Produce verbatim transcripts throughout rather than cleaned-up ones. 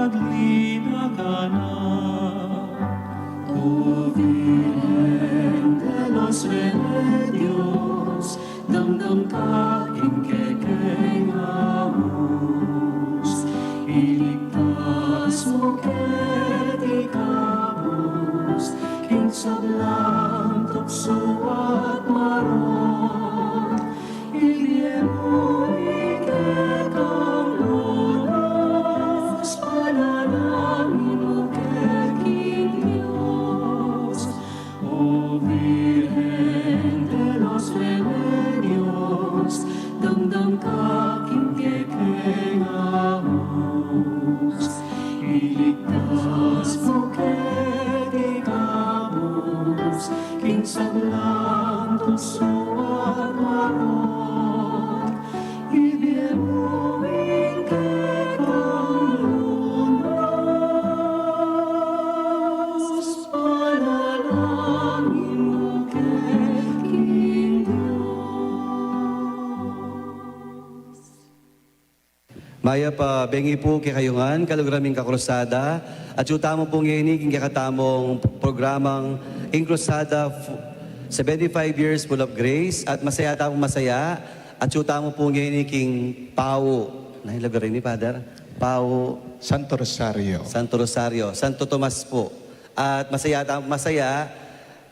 Aglinagan na, O Virgen de los Remedios, damdam ka king kekeng aus, iligtas mu keti kabus, king sablang tuksu at marok, ibie mu ing kekang lunas, panalangin mu ke king Dios. O Virgen de los Remedios, damdam ka king kekeng aus, iligtas mu keti kabus, king sablang tuksu at marok, ibie mu ing kekang lunas, panalangin mu ke king Dios. Mayap a bengi pu kekayu ngan, kaluguran ming kakrusada. Atyu tamu pu ngeni king kekatamung programang ing Cruzada f-, seventy-five Years Full of Grace, at masaya tamu, masaya. Atyu tamu pu ngeni king Pau. Na, ing lugar ini, Father? Pau. Santo Rosario. Santo Rosario. Santo Tomas pu. At masaya tamu, masaya.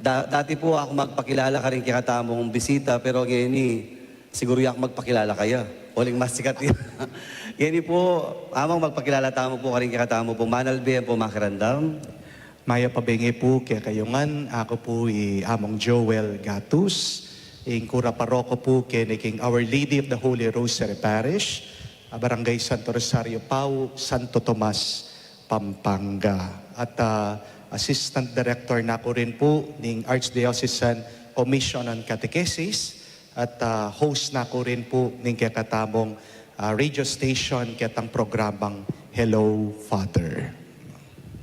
Da-, dati pu aku magpakilala karing kekatamung bisita, pero ngeni, siguru yaku magpakilala kaya. Uling mas sikat ya. Ngeni pu, Among, magpakilala tamu pu karing kekatamu pung manalbe, ampong makiramdam. Mayap a bengi pu kekayu ngan, aku pu i Among Joel Gatus, ing kura paroko pu keni king Our Lady of the Holy Rosary Parish, a Barangay Santo Rosario, Pau, Santo Tomas, Pampanga. At, ah, Assistant Director na ku rin pu ning Archdiocesan Commission on Catechesis at, ah, host na ku rin pu ning kekatamung, ah, radio station, ketang programang Hello, Father.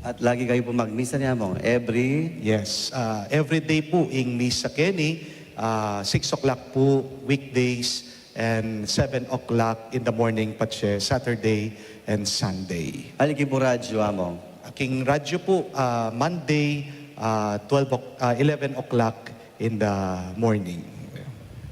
At lagi kayu pu magmisa, ne, Among? Every Yes, ah, every day pu ing misa keni, ah, six o'clock pu weekdays, and seven o'clock in the morning patse Saturday and Sunday. Aliki pu radyo, Among? King radyo pu, ah, Monday, ah, twelve o'c-, ah, eleven o'clock in the morning.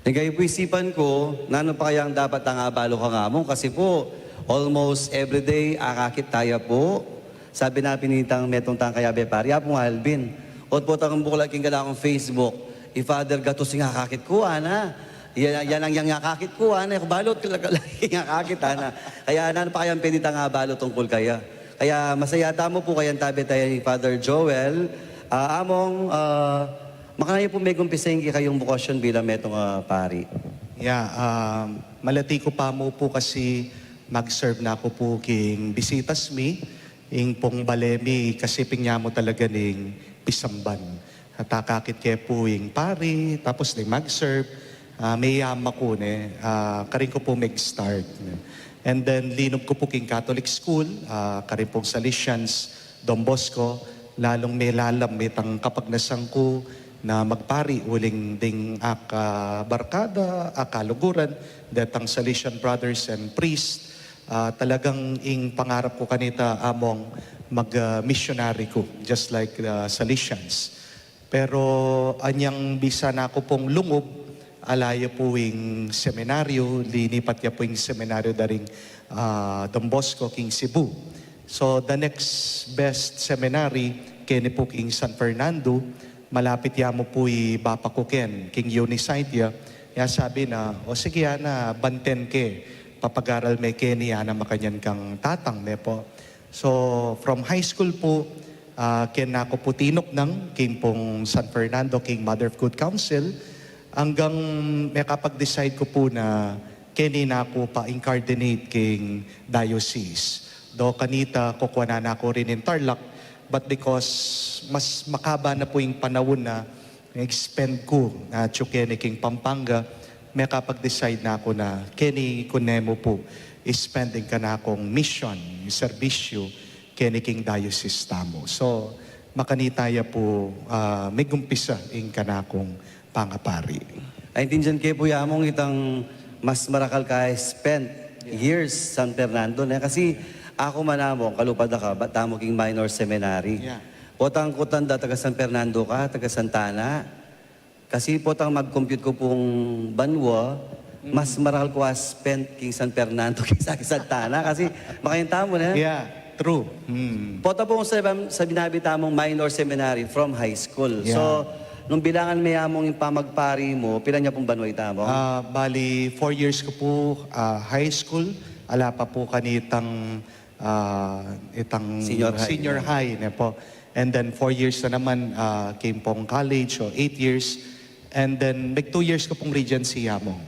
Ing kayu pu isipan ku, nanu pa kayang dapat tang abalu kang Among, kasi pu, almost every day, akakit taya pu. Sabi na pin nitang metung tang kayabe pari, Apung Alvin, o't potang buklat king kanakung Facebook, i Father Gatus ing akakit ku, ana. Yan, yan ang yang akakit ku, ana. Ku balu, lagi ing akakit, ana. Kaya nanu pa kayang pwede tang abalu tungkul kaya? Kaya masaya tamu pu kayang tabe taya i Father Joel. Ah, Among, ah, makanyan pu megumpisa ing kekayung bukasyon bilang metung a pari? Ya, ah, malati ku pa mu pu kasi mag-serve na ku pu king bisitas mi. Ing pung bale mi, kasi pin ya mu talaga ning pisamban. At akakit ke pu ing pari, tapos deng mag-serve, ah, meyama ku ne, ah, karin ku pu meg-start, ne. And then, linub ku pu king Catholic school, ah, karin pung Salesians, Don Bosco, lalung melalam itang kapagnasan ku na magpari uling ding ak-, ah, barkada, ak-, kaluguran, detang Salesian brothers and priests, ah, talagang ing pangarap ku kanita, Among, mag, ah, missionary ku, just like the Salesians. Pero anyang bisa na ku pung lungub, ala ya pu ing seminaryo, linipat ya pu ing seminaryo da ring, ah, Don Bosco king Cebu. So, the next best seminary, keni pu king San Fernando, malapit ya mu pu i bapa ku ken, king Unisite ya. Ya sabi na, "O sige, ana, banten ke, papag-aral me keni, ana, makanyan kang tatang me pu." So, from high school pu, ah, ken na ku pu tinuknang king pung San Fernando, king Mother of Good Counsel, anggang mekapag-decide ku pu na keni na ku pa-incardinate king diocese. Do kanita kukuanan na ku rin ing Tarlac, but because mas makaba na pu ing panaun na expend ku, ah, atyu keni king Pampanga, mekapag-decide na ku na keni ku ne mu pu i-spend ing kanakung mission, ing serbisyu, keni king diocese tamu. So, makanita ya pu, ah, megumpisa ing kanakung pangapari. Aintindian ke pu ya, Among, itang mas marakal ka spent years San Fernando, ne? Kasi Aku man, Among, kalupa da ka, bat tamu king minor seminary. Yeah. Potang kutanda, taga San Fernando ka, taga Santa Ana. Kasi potang mag-compute ku pung banua, mas marakal ku a spend king San Fernando kesa king Santa Ana. Kasi makanyan tamu, ne? Yeah, true. Hmm. Pota pung sa, sa binabi tamung minor seminary from high school. Yeah. So, nung bilangan me, Among, ing pamagpari mu, pilan ya pung banua ita, Among? Ah, bali, four years ku pu, ah, high school. Ala pa pu kanitang, ah, itang senior high, senior high, ne po. And then four years na naman, ah, king pung college, so eight years. And then, meg two years ku pung Regency, Among.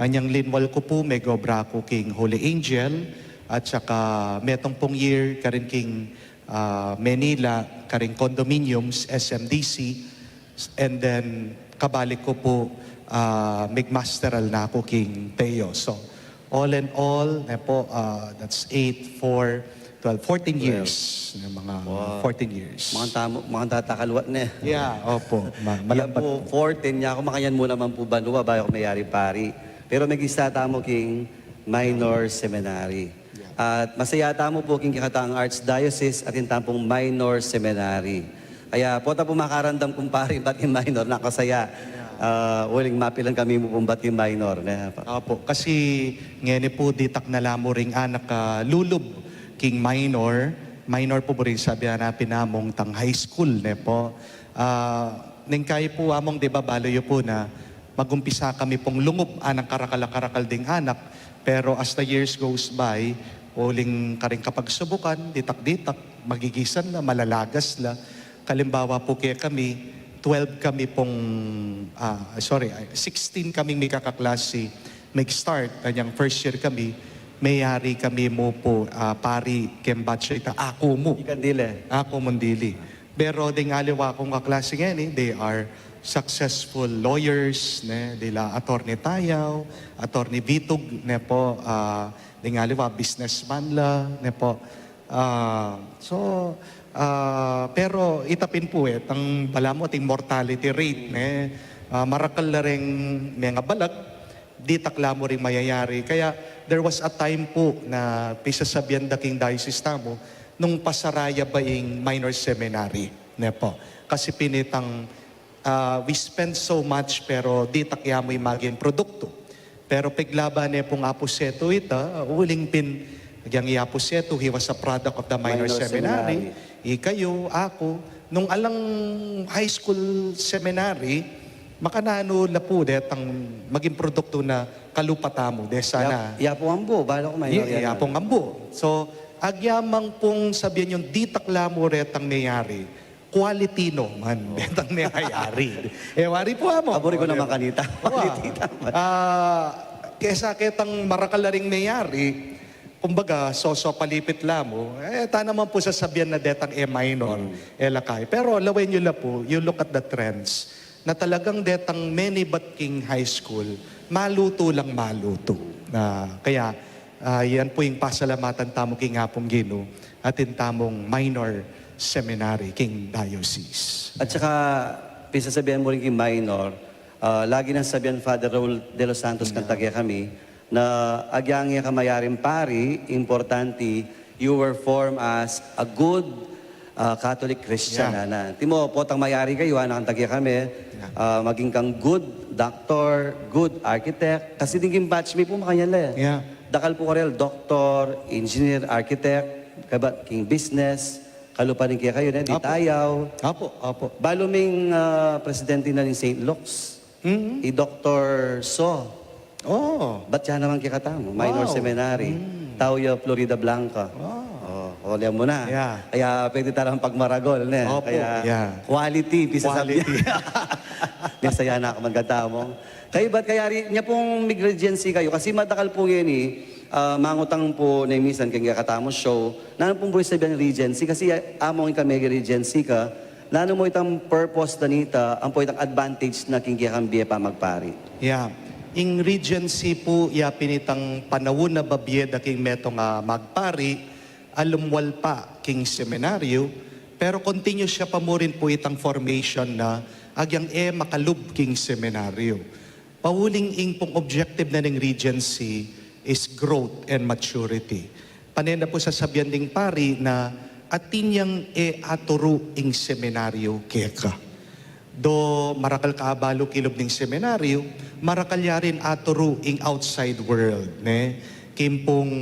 Anyang linwal ku pu, meg-obra ku king Holy Angel, at saka metung pung year karin king, ah, Manila, karing condominiums, S M D C. And then, kabalik ku pu, ah, mig-masteral na ku king Teo. So, all in all, ne po, ah, that's eight, four, twelve, fourteen years. Twelve. Yung mga fourteen years. Wow. Makanta mu, makanta ta kaluat, ne? Yeah, opo. Ma-, malambat po. Fourteen, ya ku, makanyan mu naman pu banua bayu ku meyari pari. Pero megista tamu king minor seminary. At masaya tamu pu king kekatang Archdiocese atin tamu pung minor seminary. Kaya pota pu makaramdam kung pari bat king minor, nakasaya. Ah, uling mapilan kami mu pung bat king minor, ne? Opo, kasi ngeni pu ditak na la mu ring anak a lulub king minor. Minor pu, buri sabyan na pin, Among, tang high school, ne po? Ah, neng kayi pu, Among, di ba, balu yu pu na mag-umpisa kami pung lungub anang karakal a karakal ding anak. Pero as the years goes by, uling karing kapagsubukan, ditak-ditak, magigisan la, malalagas la. Kalimbawa pu kekami, twelve kami pung, ah, sorry, ay, sixteen kaming mikakaklase, mag-start, anyang first year kami, meyari kami mu pu, ah, pari keng batch ita, aku mu. Ikang dili. Aku mung dili. Pero ding aliwa kung kaklase ngeni, they are successful lawyers, ne? Dila Attorney Tayaw, Attorney Vitug, ne po, ah, ding aliwa, businessman la, ne po. Ah, so, ah, pero ita pin pu, e, tang balamu ating mortality rate, ne? Ah, marakal la ring mengabalag, ditak la mu ring mayayari. Kaya there was a time pu na pisasabyan da king diocese tamu nung pasara ya ba ing minor seminary, ne po. Kasi pin itang, ah, we spend so much pero ditak ya mu ing maging produktu. Pero piglaban ne pung Apo Setu ita, uling pin, agyang i Apo Setu, he was a product of the minor seminary. Minor seminary. Ikayu, aku, nung alang high school seminary, makananu la pu detang maging produktu na kalupa tamu, de sana. Ya, ya pung ambu, balu ku minor ya, ya pung ambu. So, agyang pung sabyan yung ditak la mu retang meyari, quality no man detang meyayari. E, wari pu, Among. Aburi ku naman kanita. Quality naman. Ah, kesa ketang marakal la ring meyari, kumbaga, soso palipit la mu, e, ta naman pu sasabyan na detang e minor, e lakay. Pero lawen yu la pu, you look at the trends, na talagang detang menibat king high school, malutu lang malutu. Na, kaya, ah, yan pu ing pasalamatan tamu king Apung Ginu, atin tamung minor seminary king diocese. At saka, pisasabyan mu rin king minor, ah, lagi nang sabyan Father Raul de los Santos, kanta kekami, na agyang e ka mayaring pari, importante, you were formed as a good, ah, Catholic Christian, ana. Antimo, potang mayari kayu, ana, kanta kekami, ah, maging kang good doctor, good architect. Kasi ding king batch mi pu makanyan la, e. Dakal pu karel, doctor, engineer, architect, kabat king business, kalupa ning kekayu, ne, di Tayaw. Apo, apo. Balu ming, ah, presidente na ning Saint Luke's. I Doktor So. Oh. Bat ya naman kekatamu, minor seminary. Tau ya Floridablanca. Oh, o, alam mu na. Kaya pwede tala pagmaragul, ne? Opo, kaya quality, pisasabyan. Quality. Masaya na ku man katamu. Kayu bat kayari, nya pung mig-regency kayu, kasi madakal pu ngeni, ah, mangutang pu ne minsan keng kekatamu show, nanu pung buri sabyan regency, kasi, ah, among ika mig-regency ka, nanu mu itang purpose da nita, ampo itang advantage na king kekang bie pamagpari? Ya, ing regency pu, ya pin itang panaun a babie da king metung a magpari, a lumwal pa king seminaryo, pero continuous ya pa mu rin pu itang formation na agyang e makalub king seminaryo. Pauling ing pung objective na ning regency is growth and maturity. Pane na pu sasabian ding pari na atin yang e aturu ing seminaryo keka. Do marakal ka abalu kilub ning seminaryo, marakal ya rin aturu ing outside world, ne? King pung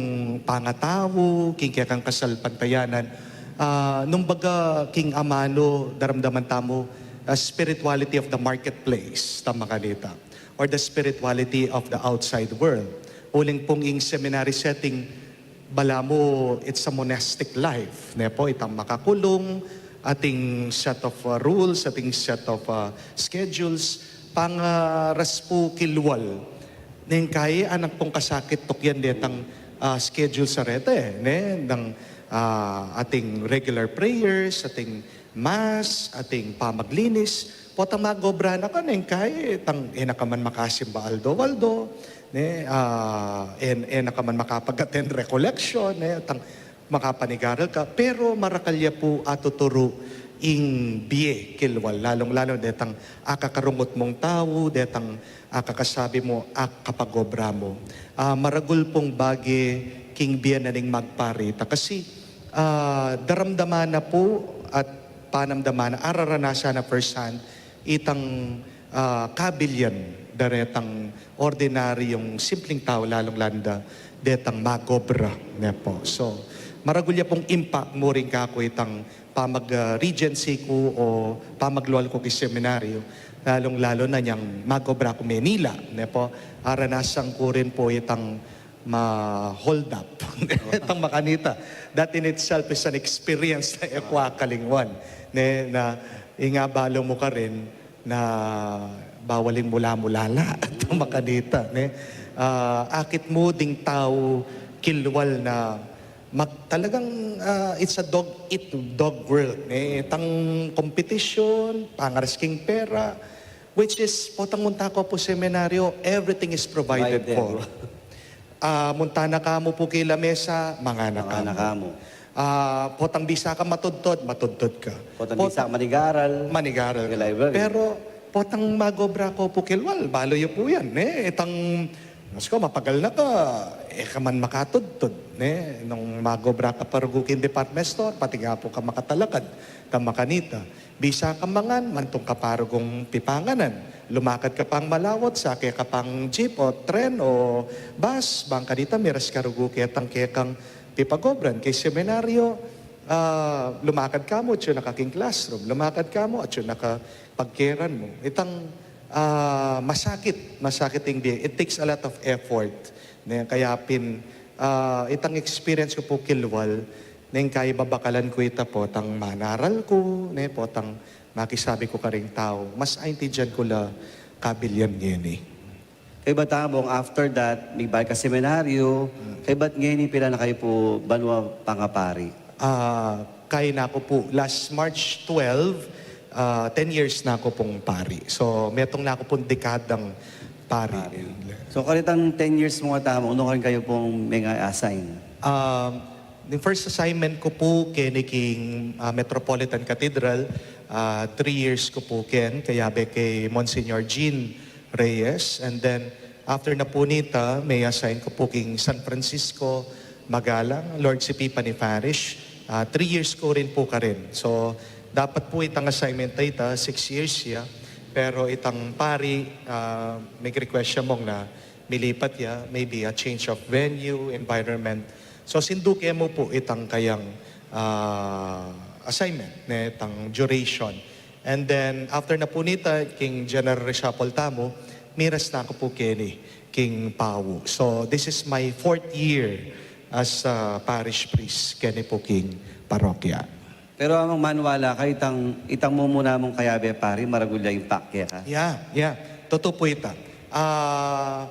pangatau, king kekang kasalpantayanan. Ah, nung baga king amanu, daramdaman tamu, ah, spirituality of the marketplace, tama kanita, or the spirituality of the outside world. Uling pung ing seminary setting, balamu, it's a monastic life, ne pu? Itang makakulung, ating set of, uh, rules, ating set of, uh, schedules, pangaras pu kilwal. Neng kai anak pung kasakit tukyan detang, uh, schedule sa rete, ne? Nang, uh, ating regular prayers, ating mass, ating pamaglinis, potang magobra na ka, neng kai, tang, e na ka man makasimba aldo-aldo, ne, ah, e, e na ka man makapag-attend recollection, ne, tang makapanigaral ka, pero marakal ya pu atuturu ing bie kilwal, lalung-lalu detang akakarungut mung tau, detang akakasabi mu, akapagobra mu. Ah, maragul pung bage king bie na ning magpari ta, kasi, ah, daramdaman na pu at panamdaman na, araranasan na first hand, itang, ah, kabilian da retang ordinaryong simpleng tau, lalung-lalu na detang magobra, ne pu? So, maragul ya pung impact mu rin kaku itang pamag, ah, regency ku o pamaglwal ku king seminaryo, lalung-lalu na inyang magobra ku Manila, ne pu? Aranasan ku rin pu itang ma-hold up. Itang makanita. That in itself is an experience na e ku akalingwan. Ne, na, ing abalu mu karin na bawal ing mula-mula la. Itang makanita, ne? Ah, akit mu ding tau kilwal na mag-, talagang, ah, it's a dog eat dog world, ne? Itang competition, pangaras king pera, which is, potang munta ku pu seminaryo, everything is provided for. Ah, munta na ka mu pu ki lamesa, mangana ka mu. Mangana ka mu. Ah, potang bisa ka matudtud, matudtud ka. Potang bisa ka manigaral, manigaral ka. Library. Pero potang magobra ka pu kilwal, balu yu pu yan, ne? Itang, mas ko, mapagal na ka, e ka man makatudtud, ne? Nung magobra ka pa rugu king department store, pati ka pu ka makatalakad, tang makanita. Bisa ka mangan, mantung ka pa rugung pipanganan. Lumakad ka pang malawat, sake ka pang jeep o tren o bus, bang kanita miras ka rugu ketang kekang pipagobran. Keng seminaryo, ah, lumakad ka mu, atyu na ka king classroom. Lumakad ka mu, atyu na ka pagkeran mu. Itang, ah, masakit, masakit ing bie. It takes a lot of effort. Ne, kaya pin, ah, itang experience ku pu kilwal, neng kai babakalan ku ita potang manaral ku, ne, potang makisabi ku karing tau, mas aintindian ku la kabilian ngeni. Kaybat among after that, mibalik ka seminaryo, kaybat ngeni pira na kayu pu banua pangapari? Ah, kai na ku pu, last March twelve, ah, ten years na ku pung pari. So, metung na ku pung dekadang pari. Pari. So, karetang ten years mu nga tamu, nung karin kayu pung menga-assign? Um, the first assignment ku pu keni king, ah, Metropolitan Cathedral, ah, three years ku pu ken, kayabe kay Monsignor Jean Reyes. And then, after na pu nita, mei-assign ku pu king San Francisco Magalang, Lord's Epiphany Parish. Ah, three years ku rin pu karin. So, dapat pu itang assignment a ita, six years ya. Pero itang pari, ah, mig-request ya mung na milipat ya, maybe a change of venue, environment. So, sinduke mu pu itang kayang, ah, assignment, ne, itang duration. And then, after na pu nita, king general reshuffle tamu, miras na ku pu keni king PAWU. So, this is my fourth year as, ah, parish priest keni pu king parokya. Pero among maniwala ka, itang, itang mumuna mung kayabe pari, maragul ya impact keka? Yeah, yeah. Tutu pu ita. Ah,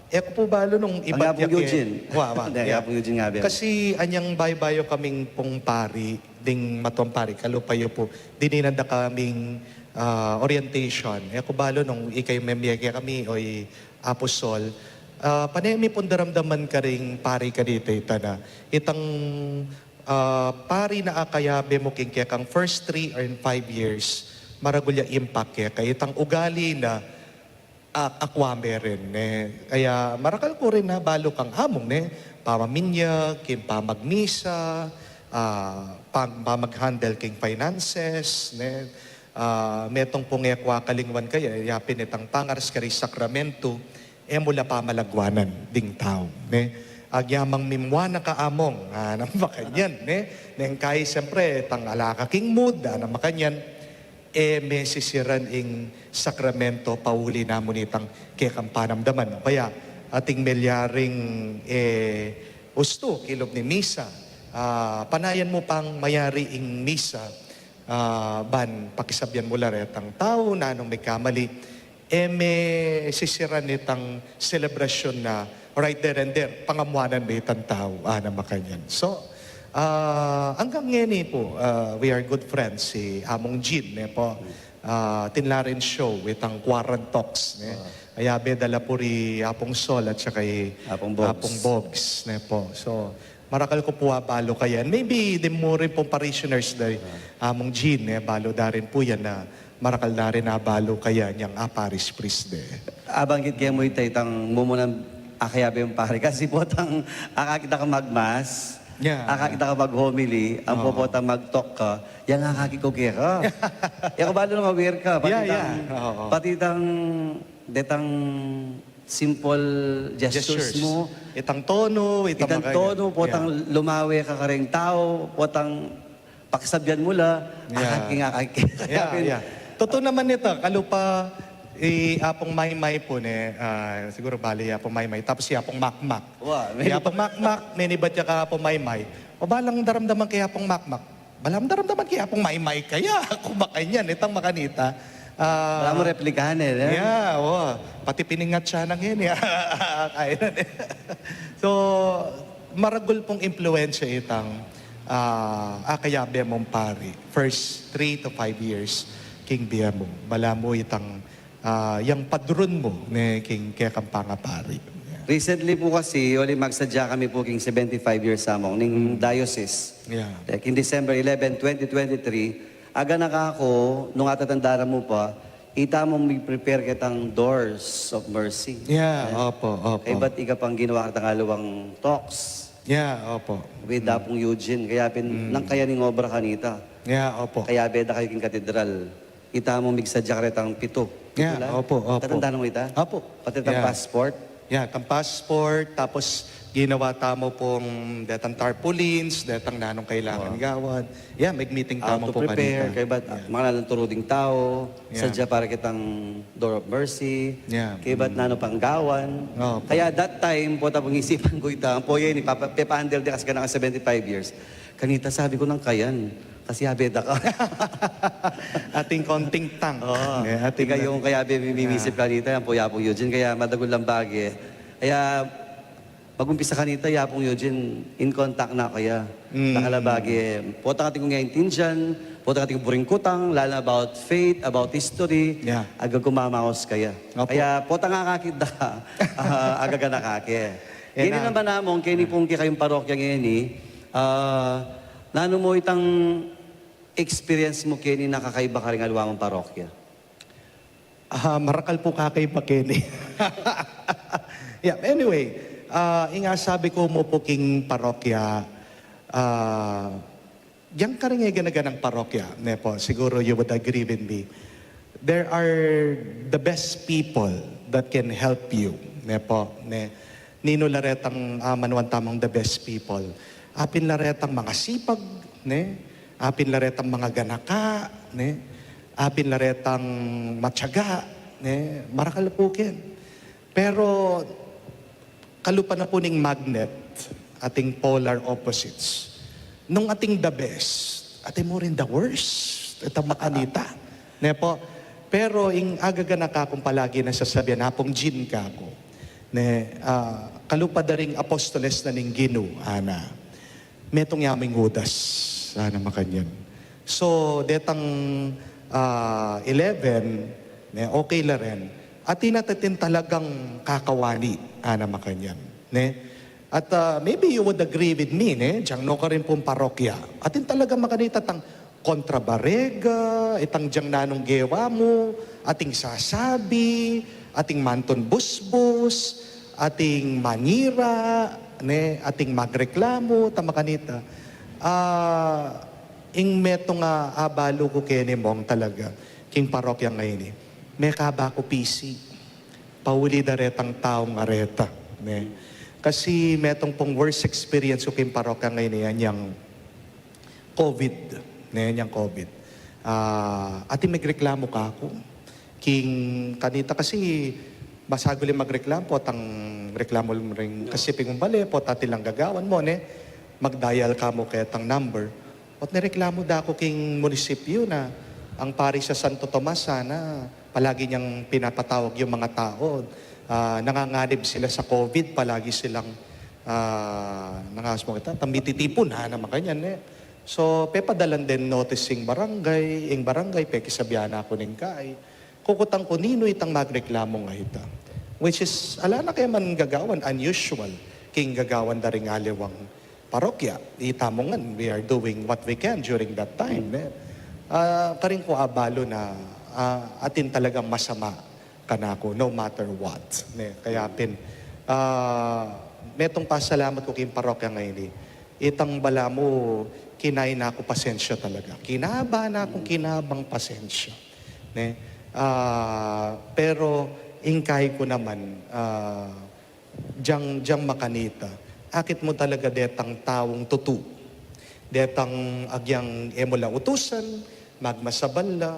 e ku pu balu nung ibat ya ke Eugene. Wa, wa, yeah. Eugene nga, kasi anyang bayu-bayu kaming pung pari, ding matuang pari, kalupa yu pu, dininan da kaming, ah, orientation. E ku balu nung ika ing memye kekami o i Apostol. Ah, pane mi pung daramdaman karing pari kanita ita na, itang, ah, pari na akayabe mu king kekang first three and five years, maragul ya impact keka. Itang ugali na, ah, akwa me rin, ne. Kaya marakal ku rin na balu kang among, ne, pamaminyag, king pamagmisa, ah, pang-, pamag-handle king finances, ne? Ah, metung pung e ku kakalingwan kaya, ya pin itang pangaras karing sakramentu, e mu la pamalagwanan ding tau, ne? Agyamang mimua na ka, Among, ah, nang makanyan, ne? Neng kai, siyempre, itang ala ka king mood, ah, nang makanyan, e me sisiran ing sakramento pauli na mu nitang kekang panamdaman. O kaya, ating milyaring, e, ustu king lub ning misa, ah, panayan mu pang mayari ing misa, ah, ban pakisabyan mu la retang tau, nanung mikamali, e me sisiran itang selebrasyon na right there and there, pangamuanan me itang tau, ah, nang makanyan. So, ah, anggang ngeni pu, ah, we are good friends, si Among Jean, ne po? Ah, atin la ring show, itang Quarant Talks, ne? Ah. Ayabe da la pu ri Apung Sol at saka i Apung Bogs. Apung Bogs, ne po? So, marakal ku pu abalu kayan. Maybe dimu rin pung parishioners da, ah, Among Jean, ne? Balu da rin pu yan na marakal da rin abalu kayan yang aparish priest de. Abanggit ke mu ita, itang mumunan akayabe mung pari. Kasi potang akakit da ka mag-mass, yeah, akakit da ka mag-homily, ampo potang mag-talk ka, yang akakit ku keka. Yang balu nung aware ka, pati, yeah, itang, yeah, oo, pati itang, detang simple gestures, gestures mu. Itang tono, itang, itang makanyan, tono, potang, yeah, lumawe ka karing tau, potang pakisabyan mu la, yeah, akakit nga, akakit. Yeah, yeah. Tutu naman ita, kalupa i Apung Maymay pu, ne, ah, siguru bali i Apung Maymay, tapos i Apung Makmak. Wa, i Apung Makmak, menibat ya kang Apung Maymay. O, balang daramdaman ke i Apung Makmak. Balang daramdaman ke i Apung Maymay kaya, kung makanyan, itang makanita. Ah, bala mu replikahan, e, ne? Yeah, wa. Pati piningat siya nang ini. Kaya na, ne? So, maragul pung impluwensya itang, ah, akayabe mung pari, first three to five years king bie mu. Bala mu itang, ah, yang padrun mu, ne, king kekang pangapari. Yeah. Recently pu kasi, uli magsadya kami pu king seventy-five years, Among, ning, mm, diocese. Yeah. Like, in December eleven, twenty twenty-three, aganaka ku, nung atatanda na mu pa, ita mung mig-prepare ketang Doors of Mercy. Yeah, eh, opo, opo. Kaybat ika pang ginawa ketang aliwang talks. Yeah, opo. With, mm, Apung Eugene. Kaya pin, mm, nang kayan ing obra kanita. Yeah, opo. Kayabe da kayu king katedral. Ita mung migsadya karetang pitu. Pitu, yeah, la? Opo, opo. Tatandaan mu ita? Opo. Pati tang, yeah, passport? Yeah, tang passport, tapos ginawa tamu pung detang tarpaulins, detang nanung kailangan, wow, gawan. Yeah, mig-meeting tamu pu kanita. How to prepare, kaybat, yeah, mangalan turu ding tau, yeah, sadya para ketang Door of Mercy, yeah, kaybat, mm, nanu pang gawan. Opo. Kaya that time, pota pung isipan ku ita, ampo ye ini, papa-, pepa-handle de kasi kanaku seventy-five years. Kanita sabi ku nang kayan, kasi yabe da ka. Atin konting tang. Oo. Eh, atin ika na yung kayabe mi-, mimimisip, yeah, kanita, ampo i Apung Eugene, kaya madagul lang bage. Kaya mag-umpisa kanita, i Apung Eugene, in contact na kaya. Mm. Dakal a bage, potang atin kung intindian, potang atin kung buring kutang, lalo na about faith, about history, yeah, agag ku mamaus kaya. Opo. Kaya potang akakit da, ah, agaganaka ke. Yan. Ini na naman, Among, keni, yeah, pung kekayung parokya ngeni, ah, nanu mu itang experience mu keni na kakaiba karing aliwa mung parokya? Ah, marakal pu kakaiba keni. Yeah, anyway, ah, ing asabi ku mu pu king parokya, ah, yang karing e gana-ganang parokya, ne po, siguro you would agree with me, there are the best people that can help you, ne po, ne? Ninu la retang, ah, manuan tamung the best people? Apin la retang mangasipag, ne? Apin la retang mangaganaka, ne? Apin la retang matiyaga, ne? Marakal pu ken. Pero kalupa na pu ning magnet, ating polar opposites. Nung ating the best, atin mu rin the worst. Itang makanita. Ne po? Pero ing agaganaka kung palagi na sasabian, Apung Jean, kaku, ne, ah, kalupa da ring apostoles na ning Ginu, ana. Metung ya ming Judas, ana, makanyan. So, detang, ah, eleven, ne, okay la rin. Atin at atin talagang kakawani, ana, makanyan. Ne? At, ah, maybe you would agree with me, ne? Diyang nukarin pung parokya. Atin talagang makanita tang kontrabarega, itang diyang nanung gewa mu, ating sasabi, ating mantun busbus, ating manira, ne, ating magreklamu, ta makanita. Ah, ing metung a abalu ku keni, Mong, talaga, king parokya ngeni, mekaba ku pisi, pauli da retang taung areta, ne. Kasi metung pung worst experience ku king parokya ngeni, anyang COVID, ne, anyang COVID. Ah, ating megreklamu kaku. King kanita kasi, masagul ing magreklamu, potang reklamu ring kasi ping umbale, pota atin lang gagawan mu, ne, mag-dial ka mu ketang number. Ot nireklamu da ku king munisipyu na ing parish a Santo Tomas sana palagi niyang pinapatawag yung mga tao. Ah, nanganganib sila sa COVID, palagi silang, ah, nangas mo kita, tamititipun, ha, na makanyan, ne. So, pepadalan den notice ing barangay, ing barangay, pekisabian na ku ning kai. Kukutan ku ninu itang magreklamu ngeni ta. Which is, ala na kaya man gagawan, unusual, king gagawan da ring aliwang parokya. Ita mu ngan, we are doing what we can during that time, eh. Ah, karin ku abalu na, ah, atin talagang masama kanaku, no matter what, ne. Kaya pin, ah, metung pasalamat ku king parokya ngeni, itang balamu, kinain na ku pasensya talaga. Kinaba na kung kinabang pasensya, ne. Ah, pero ing kai ku naman, ah, diyang, diyang makanita, akit mu talaga detang taung tutu. Detang agyang e mu la utusan, magmasabal la,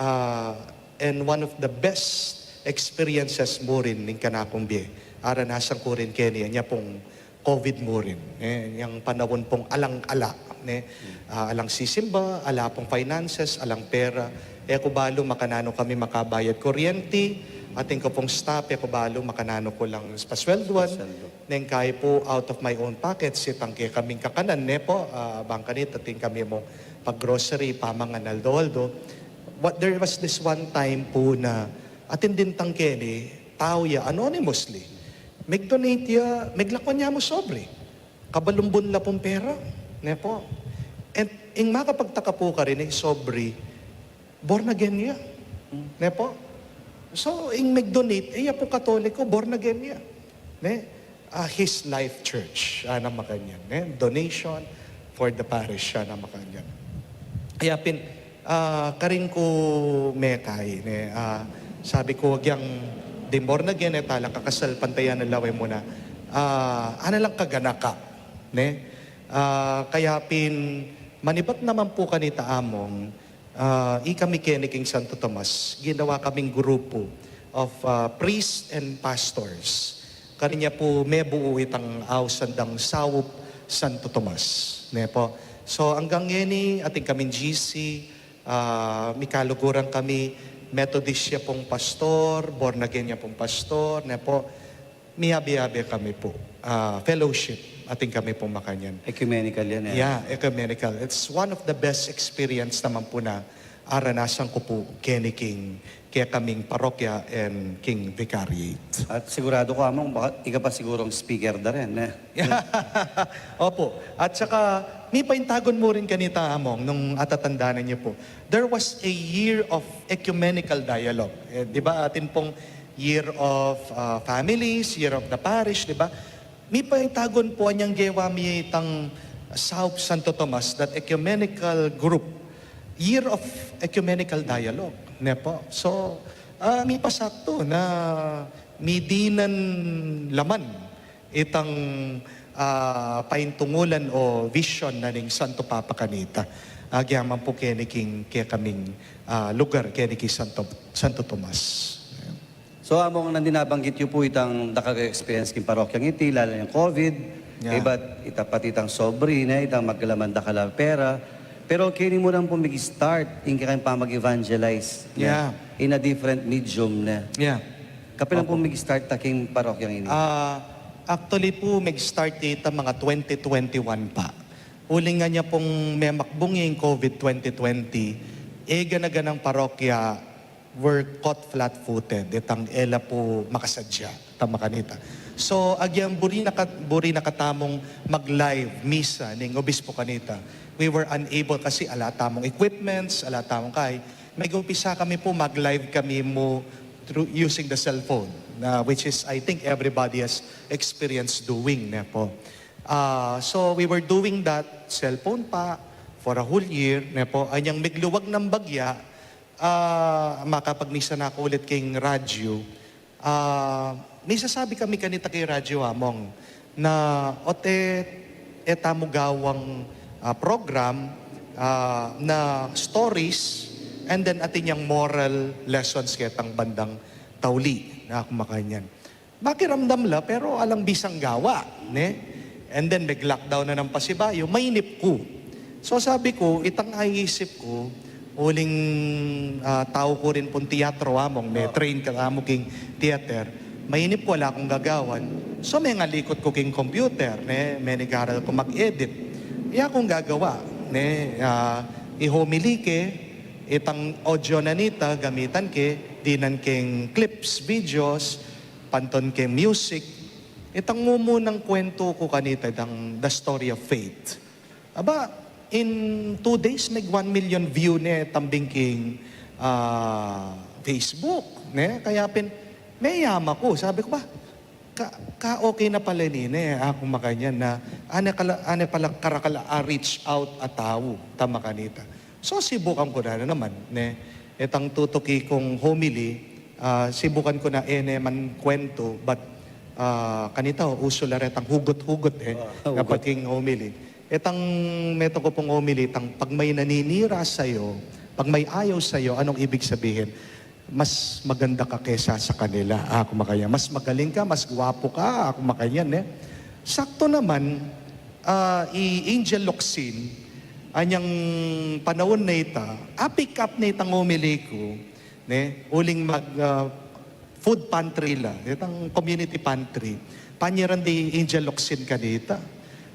ah, and one of the best experiences mu rin ning kanakung bie, aranasan ku rin keni, anya pung COVID mu rin, eh, yang panaun pung alang ala, ne? Ah, alang sisimba, ala pung finances, alang pera. E ku balu makananu kami makabayad kuryenti, atin ku pung staff, e ku balu makananu ku lang paswelduan. Pasweldo. Neng kai pu, out of my own pocket, itang kekaming kakanan, ne po, ah, bang kanita, atin kami mung pag-grocery, pamangan aldo-aldo. What, there was this one time pu na atin din tang keni, tau ya, anonymously. Meg-donate ya, meglakwan ya mu sobre. Kabalumbun la pung pera, ne po. And ing makapagtaka pu karin, ing sobre, born again ya. Ne po? So, ing meg-donate, e ya pu Katoliko, born again ya. Ne? Ah, His Life Church, ah, na makanyan, ne? Donation for the parish, ah, na makanyan. Kaya pin, ah, karin ku mekai, ne? Ah, sabi ku, agyang di born again, e tala kakasal, pantayan na lawe mu na. Ah, ana lang kaganaka, ne? Ah, kaya pin, manibat naman pu kanita, Among, ah, ikami keni king Santo Tomas, ginawa kaming grupu of, ah, priests and pastors. Karin ya pu mebuu itang ausan dang Saup Santo Tomas, ne po. So, anggang ngeni, atin kaming G C, ah, mikaluguran kami, Methodist ya pung pastor, born again ya pung pastor, ne po. Miyabe-yabe kami pu. Ah, fellowship, atin kami pung makanyan. Ecumenical yan, eh. Yeah, ecumenical. It's one of the best experience naman pu na aranasan ku pu keni king, kekaming parokya and king vicariate. At sigurado ku, Among, baka ika pa sigurung speaker da rin, eh. Opo. At saka, mipaintagun mu rin kanita, Among, nung atatandanan niyo pu, there was a year of ecumenical dialogue. Eh, di ba, atin pung Year of, ah, Families, Year of the Parish, di ba? Mipaintagun pu anyang gewa mi itang Saup Santo Tomas, that ecumenical group, Year of Ecumenical Dialogue, ne po? So, ah, mipasaktu na midinan laman itang, ah, paintungulan o vision na ning Santo Papa kanita. Agyaman pu keni king kekaming, ah, lugar, keni king Santo, Santo Tomas. So, Among, nandin nabanggit yu pu itang dakal a experience king parokyang iti, lalu yang COVID, yeah, ibat ita pati itang sobre, ne, itang maglaman dakal a pera. Pero keni mu nang pu mig-start ing kekayung pamag-evangelize, ne, yeah, in a different medium, ne. Yeah. Kapilan pu mig-start ta king parokyang ini? Ah, actually pu, mig-start ita mga twenty twenty-one pa. Uling anya pung memakbung ing COVID twenty twenty, e gana-ganang parokya were caught flat-footed, itang e la pu makasadya, ta makanita. So, agyang buri na kat-, buri na katamung mag-live misa ning obispo kanita. We were unable kasi ala tamung equipments, ala tamung kai. Megumpisa kami pu, mag-live kami mu through using the cellphone. na, which is, I think, everybody has experienced doing, ne po. Ah, so we were doing that, cellphone pa, for a whole year, ne po. Anyang migluwag nang bagya, ah, makapagmisa na ku ulit king radyo. Ah, misasabi kami kanita king radyo, Among, na o't e, e tamu gawang, ah, program, ah, na stories, and then atin yang moral lessons ketang bandang tauli, ne, aku makanyan. Makiramdam la, pero alang bisang gawa, ne? And then, mig-lockdown na nang pasibayu, mainip ku. So, sabi ku, itang aisip ku, uling, ah, tau ku rin pung teatro, Among, me-train katamu king theater. Mainip ku, ala kung gagawan. So, mengalikut ku king computer, ne? Menigaral ku mag-edit. Ya kung gagawa, ne? Ah, i-homily ke, itang audio na nita, gamitan ke, dinan keng clips, videos, pantun keng music. Itang mumunang kwentu ku kanita, itang The Story of Faith. Aba, in two days, mig one million view ne, tambing king, ah, Facebook, ne? Kaya pin, meyama ku, sabi ku ba, ka, ka okay na pala ini, ne? Aku makanyan na, ane kala, ane pala karakal a reach out a tau, tama kanita. So, sibukan ku na naman, ne? Itang tutuki kung homily, ah, sibukan ku na e ne man kwentu, but, ah, kanita, usu la retang hugut-hugut, e, ah, hugut. Kapag king homily. Itang metung ku pung homily, itang pag may naninira sayo, pag may ayaw sayo, anong ibig sabihin? Mas maganda ka kesa sa kanila, aku makanyan. Mas magaling ka, mas gwapu ka, aku makanyan, e. Saktu naman, ah, i Angel Locsin, anyang panaun na ita, a-pick up na itang homily ku, ne, uling mag, ah, food pantry la, itang community pantry. Panyaran di Angel Locsin kanita.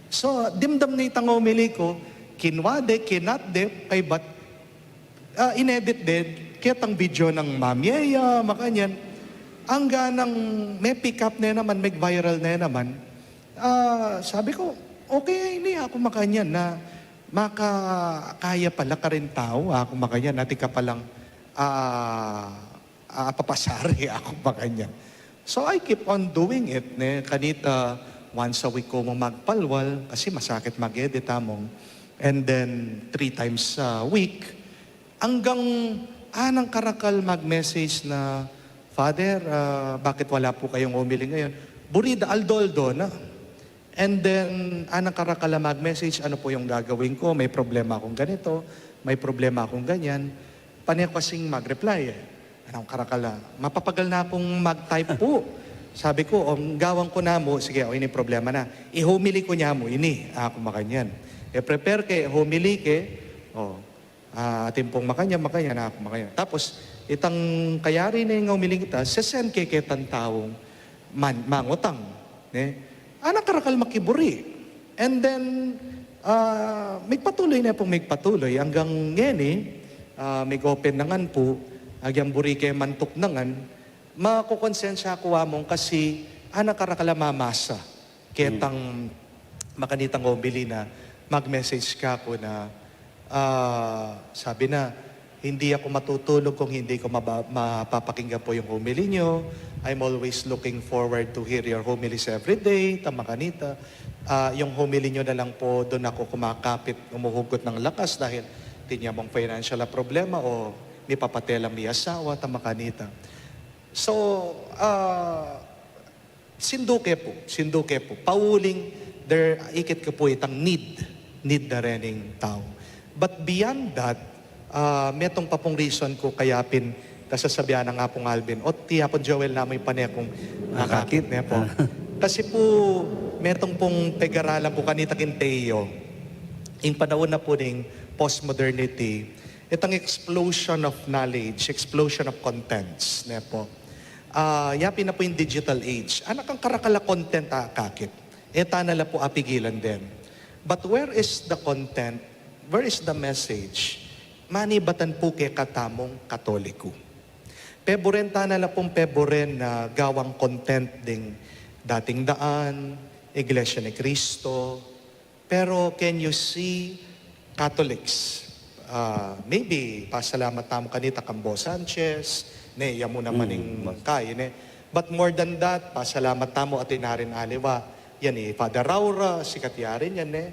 So, dimdam na itang homily ku, kinwa de, kinat de, kaybat, ah, inedit de, ketang video nang mamyeya, makanyan. Anggang me-pick up ne naman, meg-viral ne naman. Ah, sabi ku, okay ini, aku makanyan na, makakaya pala karin tau, aku makanyan, atin ka palang, ah, ah, papasari, aku makanyan. So I keep on doing it, ne? Kanita, once a week ku mu magpalwal, kasi masakit mag-edit, Among. And then, three times a week. Anggang anang karakal mag-message na, "Father, ah, bakit wala po kayong homily ngayon?" Buri da, aldo-aldo na. And then, anang karakal a mag-message, "Ano po yung gagawin ko? May problema akong ganito, may problema akong ganyan." Pane ku kasing mag-reply, e. Anang karakal a, "Mapapagal na akong mag-type po." Sabi ku, "O, gawan ku na mu, sige, o, ini problema na. I-homily ku na mu ini, aku makanyan. E-prepare ke, homily ke, o, ah, atin pung makanyan, makanyan, aku makanyan." Tapos, itang kayari ne ing homily ta, se-send ke ketang taung man-, mangutang, ne? Anang karakal makiburi. And then, ah, migpatuloy ne pung migpatuloy anggang ngeni, ah, mig-open na ngan pu, agyang buri ke mantuk na ngan, makukonsensya ku, Among, kasi anang karakal a mamasa ketang makanitang homily na mag-message kaku na, ah, sabi na, "Hindi ako matutulog kung hindi ko maba-, mapapakinggan po yung homily nyo. I'm always looking forward to hear your homilies every day." Tama kanita. "Ah, yung homily nyo na lang po, dun ako kumakapit, humuhugot ng lakas dahil tinya mong financial a problema o mipapatela mi asawa." Tama kanita. So, ah, sinduke pu, sinduke pu. Pauling, there, ikit ke pu itang need, need na rin ning tau. But beyond that, ah, metung pa pung reason ku kaya pin kasasabian nang Apung Alvin, o ti Apung Joel, namu ing pane kung akakit, ne po. Kasi pu, metung pung pegaralan ku kanita king TEO. Ing panaun na pu ning postmodernity, itang explosion of knowledge, explosion of contents, ne po. Ah, ya pin na pu ing digital age. Anang karakal a content a akakit. E ta na la pu apigilan den. But where is the content? Where is the message? Manibatan pu kekatamung Katoliko. Peburen ta na la pung peburen na gawang content ding Dating Daan, Iglesia ni Cristo, pero can you see Catholics? Ah, maybe, pasalamat tamu kanita kang Bo Sanchez, ne, ya mu naman ing kai, ne. But more than that, pasalamat tamu atin arin aliwa. Yan i Father Raura, sikat ya rin yan, ne.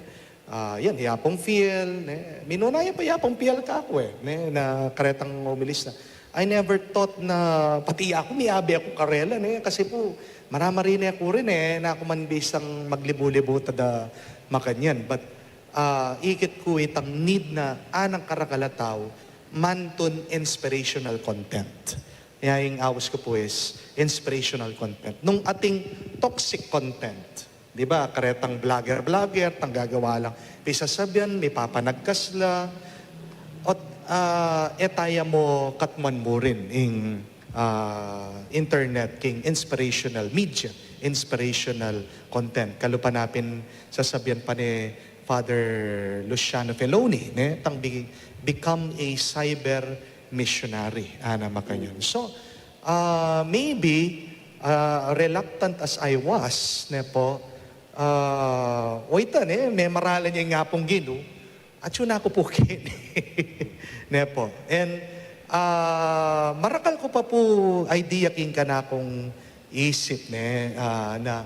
Ah, yan, i Apung Fiel, ne. Minuna ya pa i Apung Fiel kaku, e, ne, na karetang homilies na. I never thought na pati aku, miyabe aku karela, ne. Kasi pu, marama rin aku rin, e, na aku man bisang maglibu-libu tada makanyan. But, ah, ikit ku itang need na anang karakal a tau, mantun inspirational content. Ya ing aus ku pu is inspirational content. Nung ating toxic content, di ba? Karetang vlogger-vlogger, tang gagawa lang pisasabian, mipapanagkas la, ot, ah, e taya mu katmuan mu rin ing, ah, internet king inspirational media, inspirational content. Kalupa na pin sasabian pa ni Father Luciano Feloni, ne, tang be-, become a cyber missionary, ana makanyan. So, ah, maybe, ah, reluctant as I was, ne po, ah, o ita, ne, memaralan ya ing Apung Ginu, atyu na ku pu keni, ne po. And, ah, marakal ku pa pu idea king kanakung isip, ne, ah, na,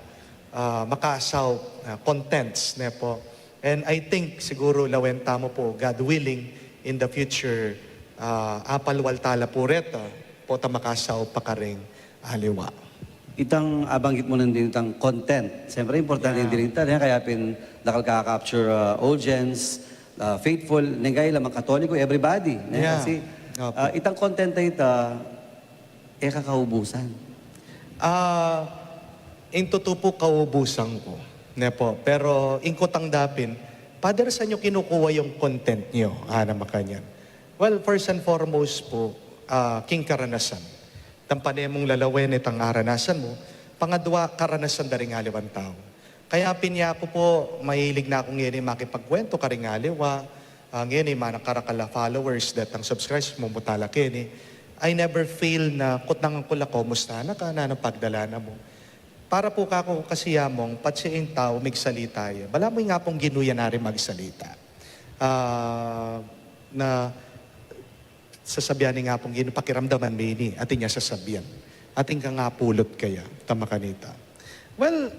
ah, makasaup, ah, contents, ne po. And I think, siguru, lawen tamu pu, God willing, in the future, ah, apalwal tala pu reta, potang makasaup pa karing aliwa. Itang abanggit mu nandin, itang content. Siyempre, importante, yeah, din ita, ne? Kaya pin, dakal ka-capture, ah, audience, ah, faithful, neng kaila, mga Katoliko, everybody, ne? Yeah. Kasi, opo, ah, itang content a ita, e ka kaubusan. Ah, ing tutu pu, kaubusan ku, ne po. Pero ing kutang da pin, Father, san yu kinukuha yung content yu? Ana makanyan. Well, first and foremost pu, ah, king karanasan. Tang pane mung lalawen itang aranasan mu, pangadwa, karanasan da ring aliwang tau. Kaya pin yaku pu, mahilig na ku ngeni makipagkwentu karing aliwa, ah, ngeni manang karakal a followers, detang subscribers mu, mu tala keni. I never feel na kutnangan ku la, "Kumusta na ka? Nanung pagdalanan mu?" Para pu kaku kasi, Among, patse ing tau migsalita ya, balamu ing Apung Ginu ya na rin magsalita. Ah, na sasabian ning Apung Ginu, "Pakiramdaman me ini," atin ya sasabian. Atin kang apulut kaya, tama kanita. Well,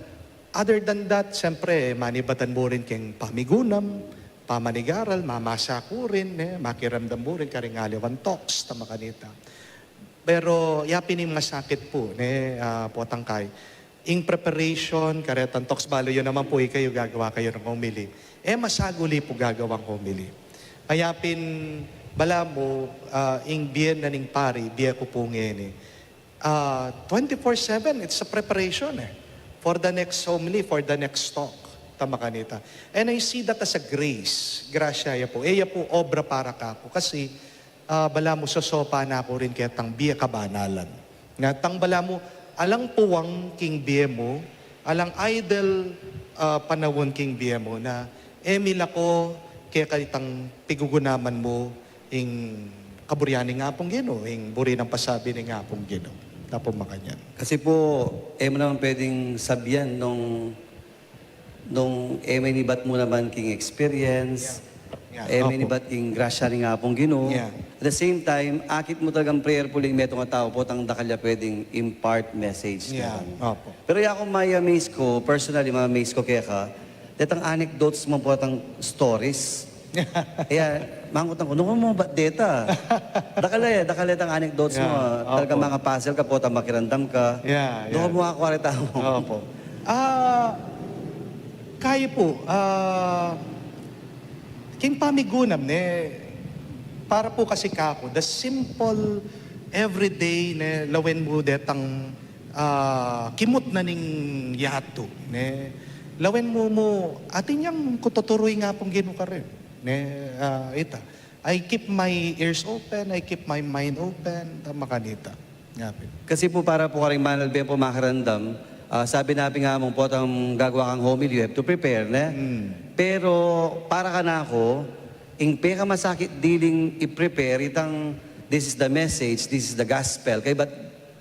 other than that, siyempre, manibatan mu rin keng pamigunam, pamanigaral, mamasa ku rin, ne, makiramdam mu rin karing aliwang talks, tama kanita. Pero, ya pin ing masakit pu, ne, ah, potang kai. Ing preparation, karetang talks, balu yu naman pu, ikayu gagawa kayu ning homily. E masaguli pu gagawang homily. Kaya pin, balamu, ah, ing bie na ning pari, bie ku pu ngeni. Ah, twenty-four seven, it's a preparation, e. For the next homily, for the next talk. Tama kanita. And I see that as a grace. Grasya ya pu. E ya pu obra para kaku. Kasi, ah, balamu sosopa na ku rin ketang bie kabanalan. Nga tang balamu, alang puwang king bie mu, alang idle, ah, panaun king bie mu na, e milako keka itang pigugunaman mu ing kaburian ning Apung Ginu, ing buri nang pasabi ning Apung Ginu. Tapu makanyan. Kasi pu, e mu naman pwedeng sabian nung nung e menibat mu naman king experience, yeah, yeah, e menibat king grasya ning Apung Ginu. Yeah. At the same time, akit mu talagang prayerful ing metung a tau, potang dakal ya pwedeng impart message. Yeah, opo. Pero ya kung ma-amaze ku, personally, ma-amaze ku keka, detang anecdotes mu, potang stories. Kaya, mangutang ku, "Nung mu bat deta?" Dakal e, dakal itang anecdotes mu, yeah, talagang opo, mga puzzle ka, potang makiramdam ka. Yeah, yeah. Nung mu akwareta mu. Opo. Ah, kayu pu, ah, king pamigunam, ne, para pu kasi kaku, the simple, everyday, ne, lawen mu detang, ah, kimut na ning yatu, ne, lawen mu mu, atin yang kututuru ing Apung Ginu karin, ne, ah, ita. I keep my ears open, I keep my mind open, tama kanita. Ngapin. Kasi pu, para pu karing manalbe pu makiramdam, ah, sabi na pin nga mung potang gagawa kang homily, you have to prepare, ne? Mm. Pero para kanaku, ing pekamasakit diling i-prepare itang, "This is the message, this is the gospel." Kaybat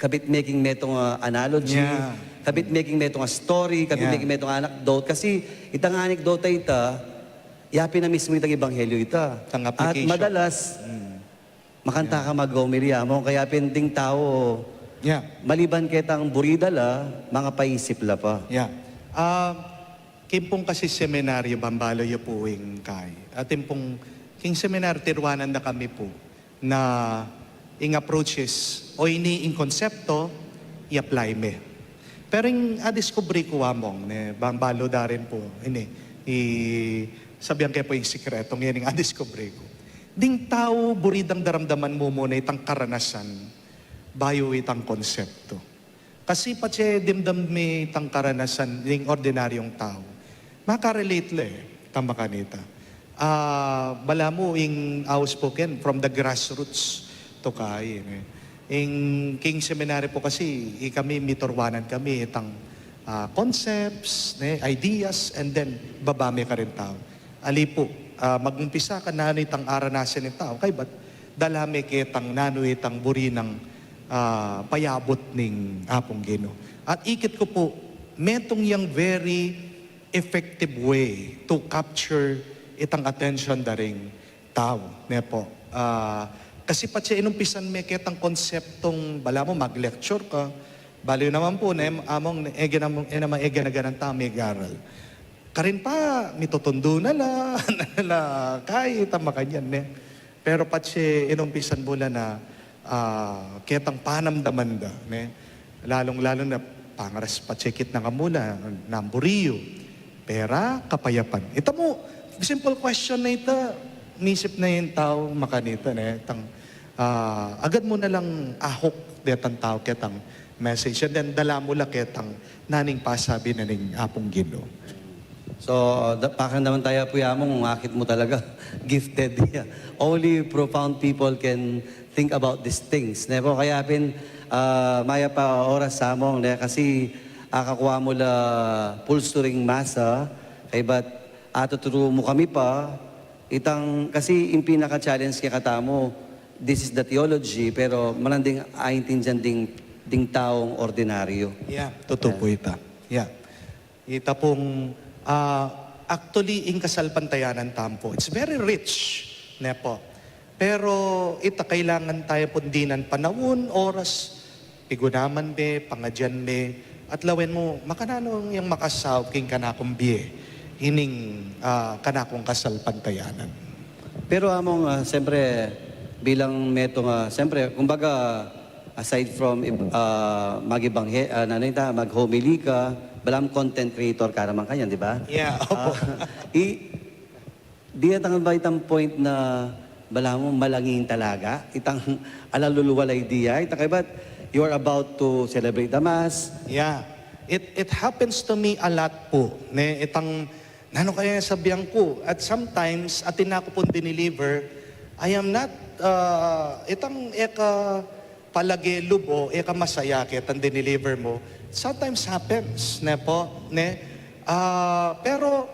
kabit me king metung a analogy, yeah, kabit me king metung a story, kabit me, yeah, king metung a anecdote. Kasi itang anecdote a ita, ya pin na mismu itang ebanghelyo ita. Itang application. At madalas, mm, makanta, yeah, ka mag-homily, Among, kaya pin ding tau, Yeah. Maliban ketang buri da la, mangapaisip la pa. Yeah. Ah, king pung kasi seminaryo, bang balu yu pu ing kai. Atin pung king seminaryo, tiruanan da kami pu na ing approach is, o ini ing konsepto, i-apply me. Pero ing adiskubre ku, Among, ne, bang balu da rin pu ini, i, sabian ke pu ing sikreto, ngeni ing adiskubre ku. Ding tau buri dang daramdaman mu muna itang karanasan bayu itang konsepto. Kasi patse dimdam mi itang karanasan ning ordinaryong tau, maka-relate la e, itang makanita. Ah, balamu ing aus pu ken from the grassroots to kai, ne. Ing king seminary pu kasi, ikami mituruanan kami itang, ah, concepts, ne, ideas, and then baba me karing tau. Ali pu, ah, magumpisa ka nanu itang aranasan ning tau, kaybat dala me ketang nanu itang buri nang, ah, payabut ning Apung Ginu. At ikit ku pu, metung yang very effective way to capture itang attention da ring tau, ne pu. Ah, kasi patse inumpisan me ketang konseptong balamu mag-lecture ka, balu naman pu, ne, Among, e, gana, e naman, e gana-ganang tau mag-aral. Karin pa, mitutundu na la, na la, kai, itang makanyan, ne. Pero patse inumpisan mu la na, ah, ketang panamdaman da, ne. Lalung-lalu na pangaras patse ikit na ka mu la, nanu buri yu? Pera, kapayapan. Ita mu, simple question na ita, misip na ing tau makanita, ne. Itang, ah, agad mu na lang ahuk detang tau ketang message. And then, dala mu la ketang nanu ing pasabi na ning Apung Ginu. So, da, pakiramdaman taya pu, Among, akit mu talaga gifted. Only profound people can think about these things. Ne pu, kaya pin, ah, mayap a oras, Among, ne, kasi akakua mu la pulsu ring masa, kaybat atuturu mu kami pa, itang, kasi ing pinaka-challenge kekatamu, this is the theology, pero malanding aintindian ding, ding taung ordinaryo. Yeah, tutu pu ita. Yeah. Ita pung, ah, actually, ing kasalpantayanan tamu pu, it's very rich, ne pu. Pero ita kailangan taya pung dinan panaun, oras, pigunaman me, pangadian me, at lawen mu, makananu yang makasaup king kanakung bie ining, ah, kanakung kasalpantayanan. Pero Among, ah, siyempre, bilang metung, ah, siyempre, kumbaga, aside from, ah, mag-ibanghe-, ah, nanu ita, mag-homily ka, balamu content creator ka naman kanyan, di ba? Yeah, opo. Ah, i, dinan tang ba itang point na balamu malangin talaga? Itang alalulwalay dia, itang kaybat, you're about to celebrate the Mass. Yeah. It, it happens to me a lot pu, ne, itang nanu kaya sabian ku. At sometimes, atin na ku pung diniliver, I am not, ah, itang e ka palage lub o e ka masaya ketang diniliver mu. Sometimes happens, ne pu, ne? Ah, pero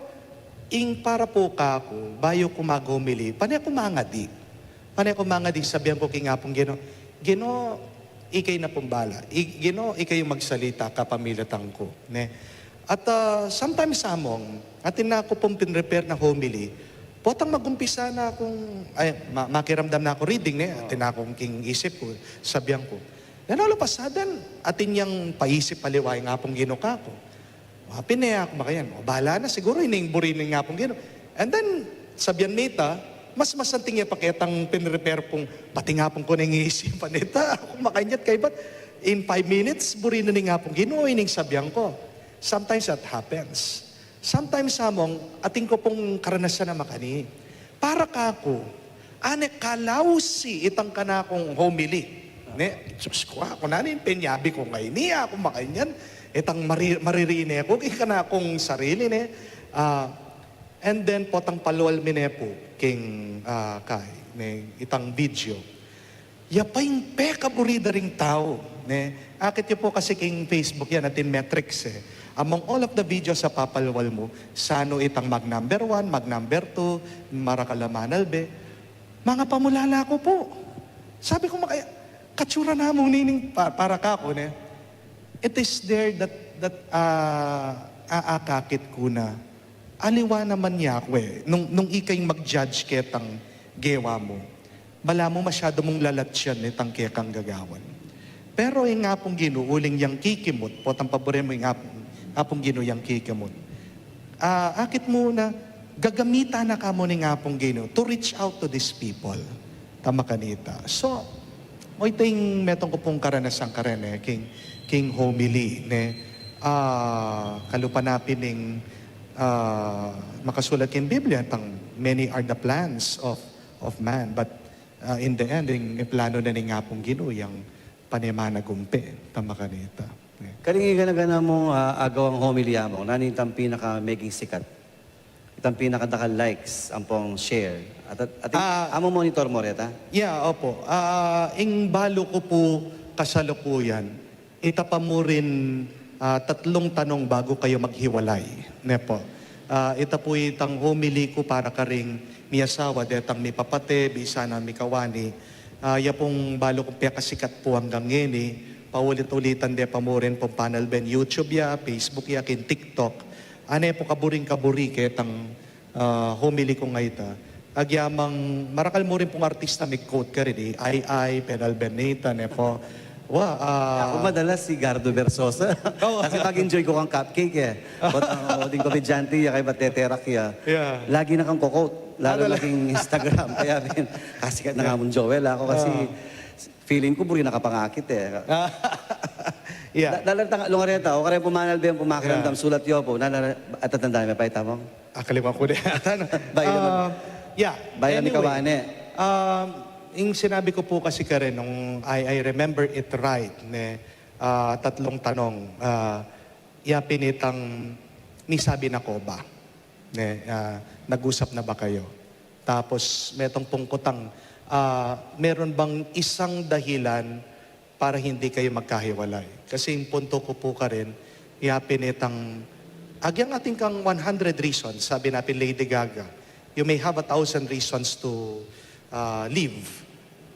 ing para pu kaku, bayu ku mag-homily, pane ku mangadi. Pane ku mangadi, sabian ku king Apung Ginu, Ginu, ika na pung bala. I, Ginu, ika ing magsalita kapamilatan ku, ne? At, ah, sometimes, Among, atin na ku pung pinrepair na homily, potang magumpisa na kung, ay, ma-, makiramdam na ku reading, ne? Atin na kung king isip ku, sabian ku, then all of a sudden, atin yang paisip aliwa ing Apung Ginu kaku. Mapine aku makanyan. O, bala na, siguru ini ing buri ning Apung Ginu. And then, sabian mi ita, mas masanting ya pa ketang pinrepair pung, pati ing Apung ku na ing isipan ita. Aku makanyan kaybat, in five minutes, buri na ning Apung Ginu, ini ing sabian ku. Sometimes that happens. Sometimes, Among, atin ku pung karanasan a makani. Para kaku, ane kalausi itang kanakung homily. Ne, Diyos ku, aku na ning penyabi ku ngeni, aku makanyan, itang mari-, maririne ku king kanakung sarili, ne. Ah, and then, potang palual mi ne pu king, ah, kai, ne, itang video. Ya pa ing pekaburi da ring tau, ne? Akit yu pu kasi king Facebook yan, atin metrics e. Among all of the videos a papalual mu, sanu itang mag number one, mag number two, marakal a manalbe. Mangapamulala ku pu. Sabi ku makaya, katsura na mu nining pa-, para kaku, ne? It is there that, that, ah, aakakit ku na. Aliwa naman ya ku e, nung, nung ika ing mag-judge ketang gewa mu. Balamu masyadu mung lalatyan itang kekang gagawan. Pero ing Apung Ginu, uling yang kikimut, potang paburen mu ing Apung, Apung Ginu yang kikimut. Ah, akit mu na, gagamitan na ka mu ning Apung Ginu to reach out to these people. Tama kanita. So, o ito ing metung ku pung karanasan karin, e, king, king homily, ne. Ah, kalupa na pin ing, ah, makasulat king Biblia, tang many are the plans of, of man, but, ah, in the end, ing plano na ning Apung Ginu, yang pane managumpe, tama kanita. Karing igana-gana mung, ah, agawang homily, Among, nanu itang pinaka meging sikat? Itang pinakadakal likes, ampong share. At, at, at Ah, amo monitor mo reta? Yeah, opo. Ah, ing balu ku pu kasalukuyan, ita pa mu rin, ah, tatlong tanong bago kayo maghiwalay. Ne po. Ah, ita pu itang homily ku para karing miyasawa, detang mipapate, bisa na mikawani. Ah, ya pung balu kung pekasikat pu anggang ngeni, paulit-ulitan de pa mu rin pung panalben YouTube ya, Facebook ya, king TikTok. Ane pu kaburing-kaburi ketang, ah, homily kung ayta. Agyamang marakal mu rin pung artista mig-quote karin, e, ay, ay, penalben nita, ne po. Wa, ah, Ako madalas si Gardo Versosa. Oo. Kasi pag-enjoy ko kang cupcake, e. But ang, o, ding komedyante, ya kay bateterak, ya. Yeah. Lagi na kang quote. Lalo Ah, na talaga? King Instagram. Kaya, min, kasikat na nga mung Joel, ako kasi Ah. feeling ko, buri na ka pangakit, e. Ah. Yeah. Da-, dalan tang lungareta, o karin pumanalbe, pumakiramdam, Yeah. sulat yo po, nana-, at tatandaan mo pa, itamo? Akaliwan ku de ata, no? Bayu na mag- Ah, yeah. Bayu na Anyway, mikawani. um, ing sinabi ku pu kasi karin nung I, I remember it right, ne, ah, tatlong tanong, ah, ya pin itang misabi na ko ba? Ne, ah, nag-usap na ba kayo? Tapos, metung pung kutang, ah, meron bang isang dahilan para hindi kayo magkahiwalay? Kasi ing punto ku pu karin, ya pin itang, agyang atin kang one hundred reasons, sabi na pin Lady Gaga, "You may have a thousand reasons to, ah, leave.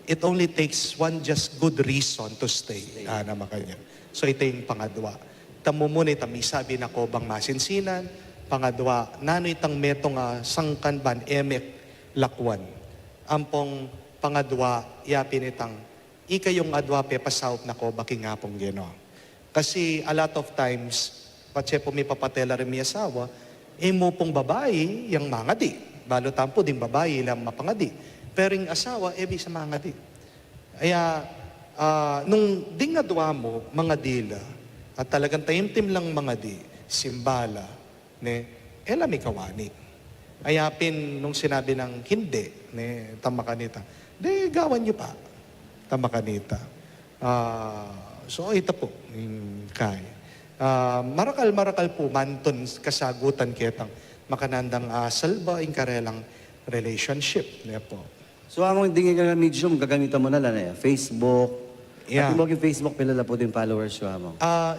It only takes one just good reason to stay." Stay. Ah, na makanyan. So, ita ing pangadwa. Tamu mu na itang misabi na ko bang masinsinan, pangadwa, nanu itang metung a sangkan ban e me lakwan. Ampong pangadwa, ya pin itang, ikayung adwa pepasaup na ko ba king Apung Ginu. Kasi a lot of times, patse pu mipapate la ring miyasawa, e mu pung babai yang mangadi. Balu tamu pu ding babai ila mapangadi. Pero ing asawa, e bisa mangadi. Aya, ah, nung ding adwa mu, mangadi la, at talagang taimtim lang mangadi, simba la, ne, e la mikawani. Aya pin nung sinabi nang hindi, ne, tama kanita. De, gawan yu pa. Tama kanita. Ah, so, ita pu, ing kai. Ah, marakal, marakal pu, mantun kasagutan ketang makanandang asal ba, ing karelang relationship, ne po. So, among ding ika medium, gagamitan mu na la, ne? Facebook. Yeah. At mo king Facebook, pila la pu ding followers yu, among? Ah,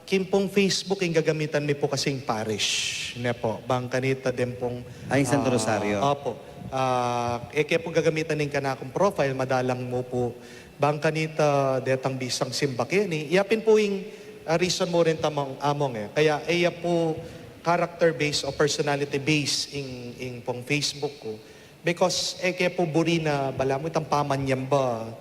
king pung Facebook, ing gagamitan mi pu kasing parish, ne po. Bang kanita din pung, Ay, Santo ah, Rosario. Opo. Ah, e ke pu gagamitan ing kanakung profile, madalang mu pu. Bang kanita detang bisang simba keni. Ya pin pu ing, ah, reason mu rin tamang among e. Kaya e ya pu character base o personality base ing, ing pung Facebook ku. Because e ke pu buri na balamu itang pamanyamba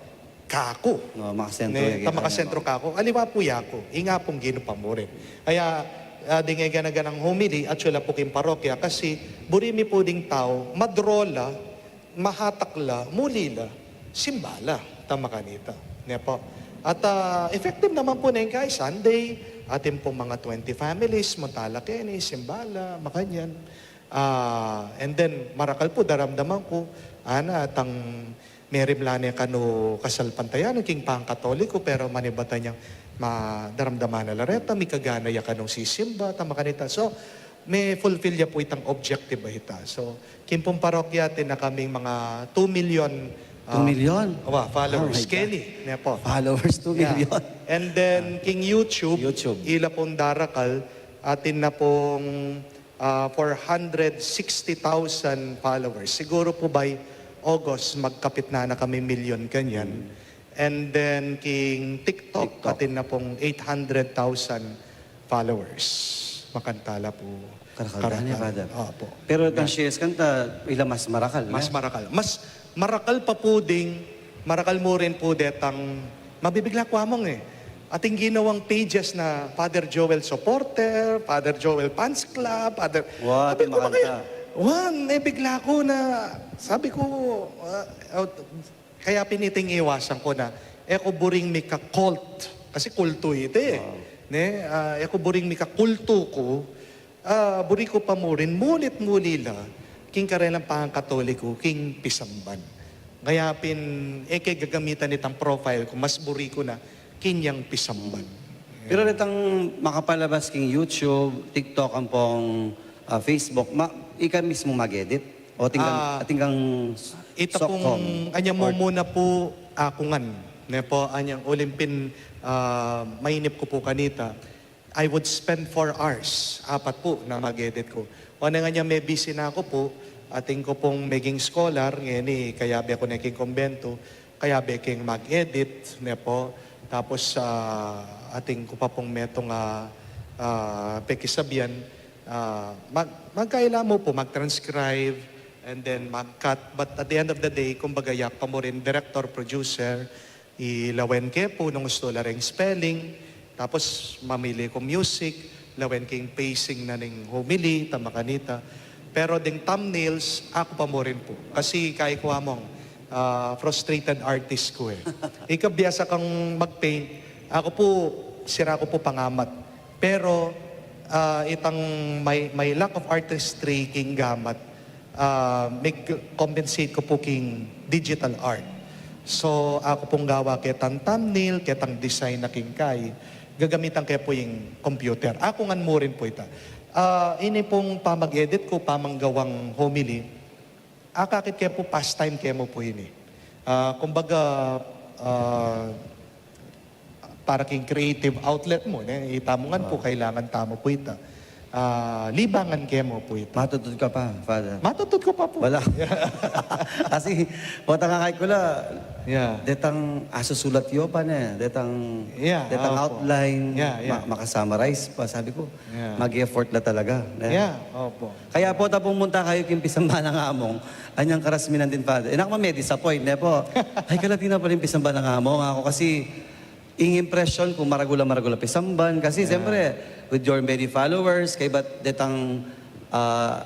kaku. O, makasentro Ne, ya ta kaya, makasentro kaku. Aliwa pu yaku. Ing Apung Ginu pa mu rin. Kaya, ah, ding e gana-ganang homily, atiu la pu king parokya, kasi buri mi pu ding tau, ma-draw la, mahatak la, muli la, simba la, tama kanita. Ne po. At, ah, effective naman pu ne ing kai Sunday, atin pung mga twenty families, munta la keni, simba la, makanyan. Ah, and then, marakal pu, daramdaman ku, ana, tang merim la ne kanu kasalpantayanan, king pang-Katoliko, pero manibatan yang ma-, daramdaman na la reta, mikagana ya kanung sisimba, tama kanita. So, me-fulfill ya pu itang objective a ita. So, king pung parokya, atin na kaming mga two million, ah, Two million? Awa, followers. Oh my God. Keni, ne po. Followers, two million. Yeah. And then, king YouTube, YouTube. Ila pung darakal, atin na pung ah, four hundred sixty thousand followers. Siguro pu by August, magkapit na na kami milyon kanyan. Mm. And then, king TikTok, TikTok. Atin na pung eight hundred thousand followers. Makanta la pu. Karakal. Karakal. Father. Opo. Pero itang Yeah. shares kanta, ila mas marakal, Mas ne? marakal. Mas marakal pa pu ding, marakal mu rin pu detang Mabibigla ku, Among, eh. Ating ginawang pages na Father Joel supporter, Father Joel fans club, Father... Wa, sabi ko, makanta. Wan, eh, bigla ko na, sabi ko, ah, ah, kaya pin iting iwasan ko na, e ku buring mika-cult. Kasi kultu ita, eh. Wow. Ne? Ah, e ku buring mika-kultu ku, ah, buri ku pa murin, mulit muli la, king karelang pangakatoliko, king pisamban. Kaya pin, e ke gagamitan itang profile ku, mas buri ku na, king yang pisamban. Pero itang makapalabas king YouTube, TikTok, ampong, ah, Facebook, ma-, ika mismu mag-edit? O atin kang, ah, atin kang s-, ita pung, sokkom, anya or mumuna pu, aku ngan, ne pu, anyang uling pin, ah, mainip ku pu kanita, I would spend four hours, apat pu na mag-edit ku. O, neng anya mebisi na ku pu, atin ku pung meging scholar, ngeni kayabe ku ne king kumbento, kayabe keng mag-edit, ne pu. Tapos, ah, atin ku pa pung metung a, ah, pekisabyan, ah, mag-, magkaila mu pu, mag-transcribe, and then mag-cut. But at the end of the day, kumbaga, yak pa mu rin director, producer, ilawen ke pu nung ustu la reng spelling, tapos mamili ku music, lawen king pacing na ning homily, tama kanita. Pero ding thumbnails, aku pa mu rin pu. Kasi kai ku, Among, ah, frustrated artist ku, eh. Ika biasa kang mag-paint, aku pu, sira ku pu pangamat. Pero, ah, itang may, may lack of artistry king gamat, ah, mig-compensate ku pu king digital art. So, aku pung gawa ketang thumbnail, ketang design na king kai, gagamitan ke pu ing computer. Aku ngan murin pu ita. Ah, ini pung pamag-edit ku, pamanggawang homily, akakit ke pu, pastime ke mu pu ini. Ah, kumbaga, ah, para king creative outlet mu, ne? Itamu ngan pu, ah, kailangan tamu pu ita. Ah, libangan ke mu pu ita. Matutud ka pa, Father? Matutud ku pa pu. Wala. Kasi, potang akay ku la, yeah, detang asusulat yu pa, ne? Detang, yeah, detang, opo, outline, yeah, yeah, ma-, makasummarize pa, sabi ku. Yeah. Mag-effort la talaga, ne? Yeah, opo. Kaya pu, ta pumunta kayu king pisamban nang Among, anyang karas mi nandin, Father. E na ku ma-disappoint, ne pu? Ay, kalati na pala ing pisamban nang Among, aku kasi ing impression ku maragul a maragul a pisamban. Kasi, yeah, siyempre, with your many followers, kaybat detang, ah,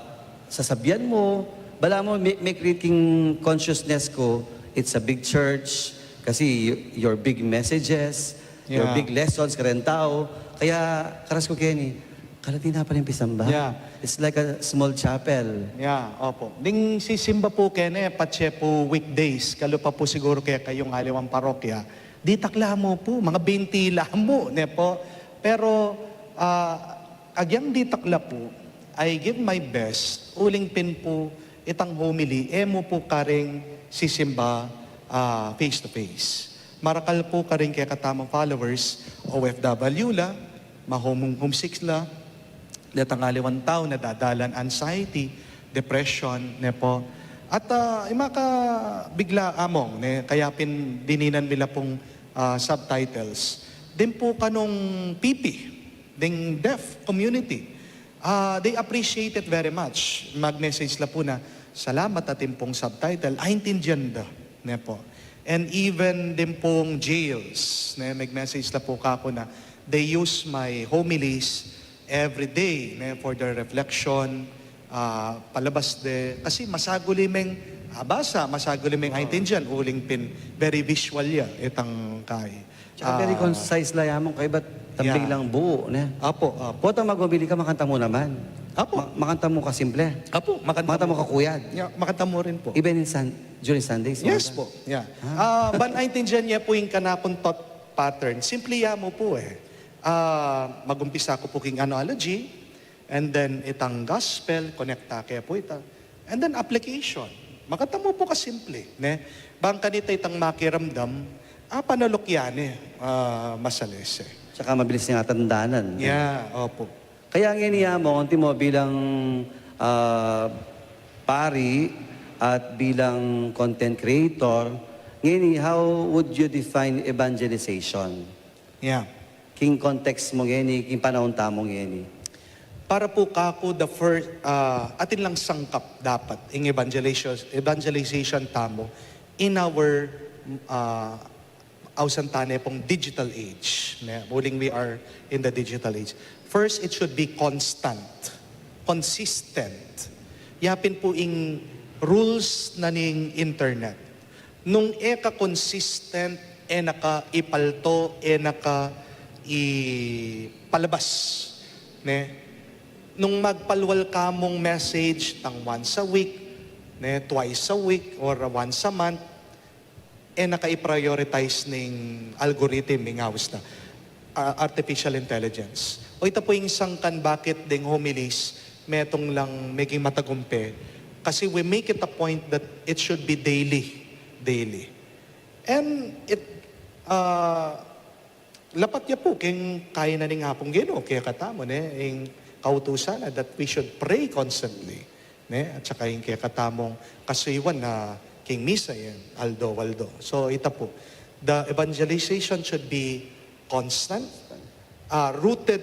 sasabian mu, balamu me-, me-create king consciousness ku, it's a big church, kasi y-, your big messages, your, yeah, big lessons kareng tau. Kaya karas ku keni, kalati na pala ing pisamban. Yeah. It's like a small chapel. Yeah, opo. Ding sisimba pu keni, patse pu weekdays, kalupa pu siguru kekayung aliwang parokya, ditak la mu pu, mga twenty la mu, ne pu. Pero, ah, agyang ditak la pu, I give my best, uling pin pu, itang homily, e mu pu karing sisimba, ah, face to face. Marakal pu karing kekatamung followers, O F W la, ma-home, homesick la, detang aliwang tau nadadalan anxiety, depression, ne pu. At, ah, ing makabigla, Among, ne, kaya pin dininan mi la pung, ah, subtitles. Ding pu kanung P P, ding deaf community, ah, they appreciate it very much. Mag-message la pu na, "Salamat atin pung subtitle, aintindian da," ne pu. And even ding pung jails, ne, mag-message la pu kaku na, they use my homilies every day, ne, for their reflection, ah, palabas de, kasi masaguli meng abasa, masaguli meng aintindian, uling pin very visual ya itang kai. Tsaka very, ah, concise la ya, Among, kaybat tambing, yeah, lang buu, ne? Apo, apo. Potang mag-homily ka, makanta mu naman. Apo. Ma-, makanta mu kasimple. Apo, makanta mu. Makanta mu kakuyad. Ya, makanta mu rin pu. Even in Sun-, during Sundays, yes, makanta pu. Ya. Ah. Ah, ban aintindian ye pu ing kanakung thought pattern, simple ya mu pu, eh. Ah, mag-umpisa ku pu king analogy, and then itang gospel, konekta ke pu ita. And then application. Makanta mu pu kasimple, ne? Bang kanita itang makiramdam, ah, panaluk ya ne, ah, masalese. Tsaka mabilis niyang atandanan, ne? Ya, opo. Kaya ngeni, Among, antimo bilang, ah, pari at bilang content creator, ngeni, how would you define evangelization? Ya. King context mu ngeni, king panaun tamu ngeni. Para pu kaku, the first, ah, atin lang sangkap dapat ing evangelization, evangelization tamu in our, ah, Ausan tane pung digital age, ne? Uling we are in the digital age. First, it should be constant, consistent. Ya pin pu ing rules na ning internet. Nung e ka consistent, e na ka ipalto, e na ka ipalabas, ne? Nung magpalwal ka mung message tang once a week, ne, twice a week, or once a month, e na ka i-prioritize ning algorithm, ing awis na, ah, artificial intelligence. O ita pu ing sangkan bakit ding homilies metung lang meging matagumpe, kasi we make it a point that it should be daily, daily. And it, ah, lapat ya pu king kainan ning Apung Ginu kekatamu, ne, ing kautusan na that we should pray constantly, ne, at saka ing kekatamung kasuyuan na king misa yan, aldo-aldo. So, ita pu, the evangelization should be constant, uh, rooted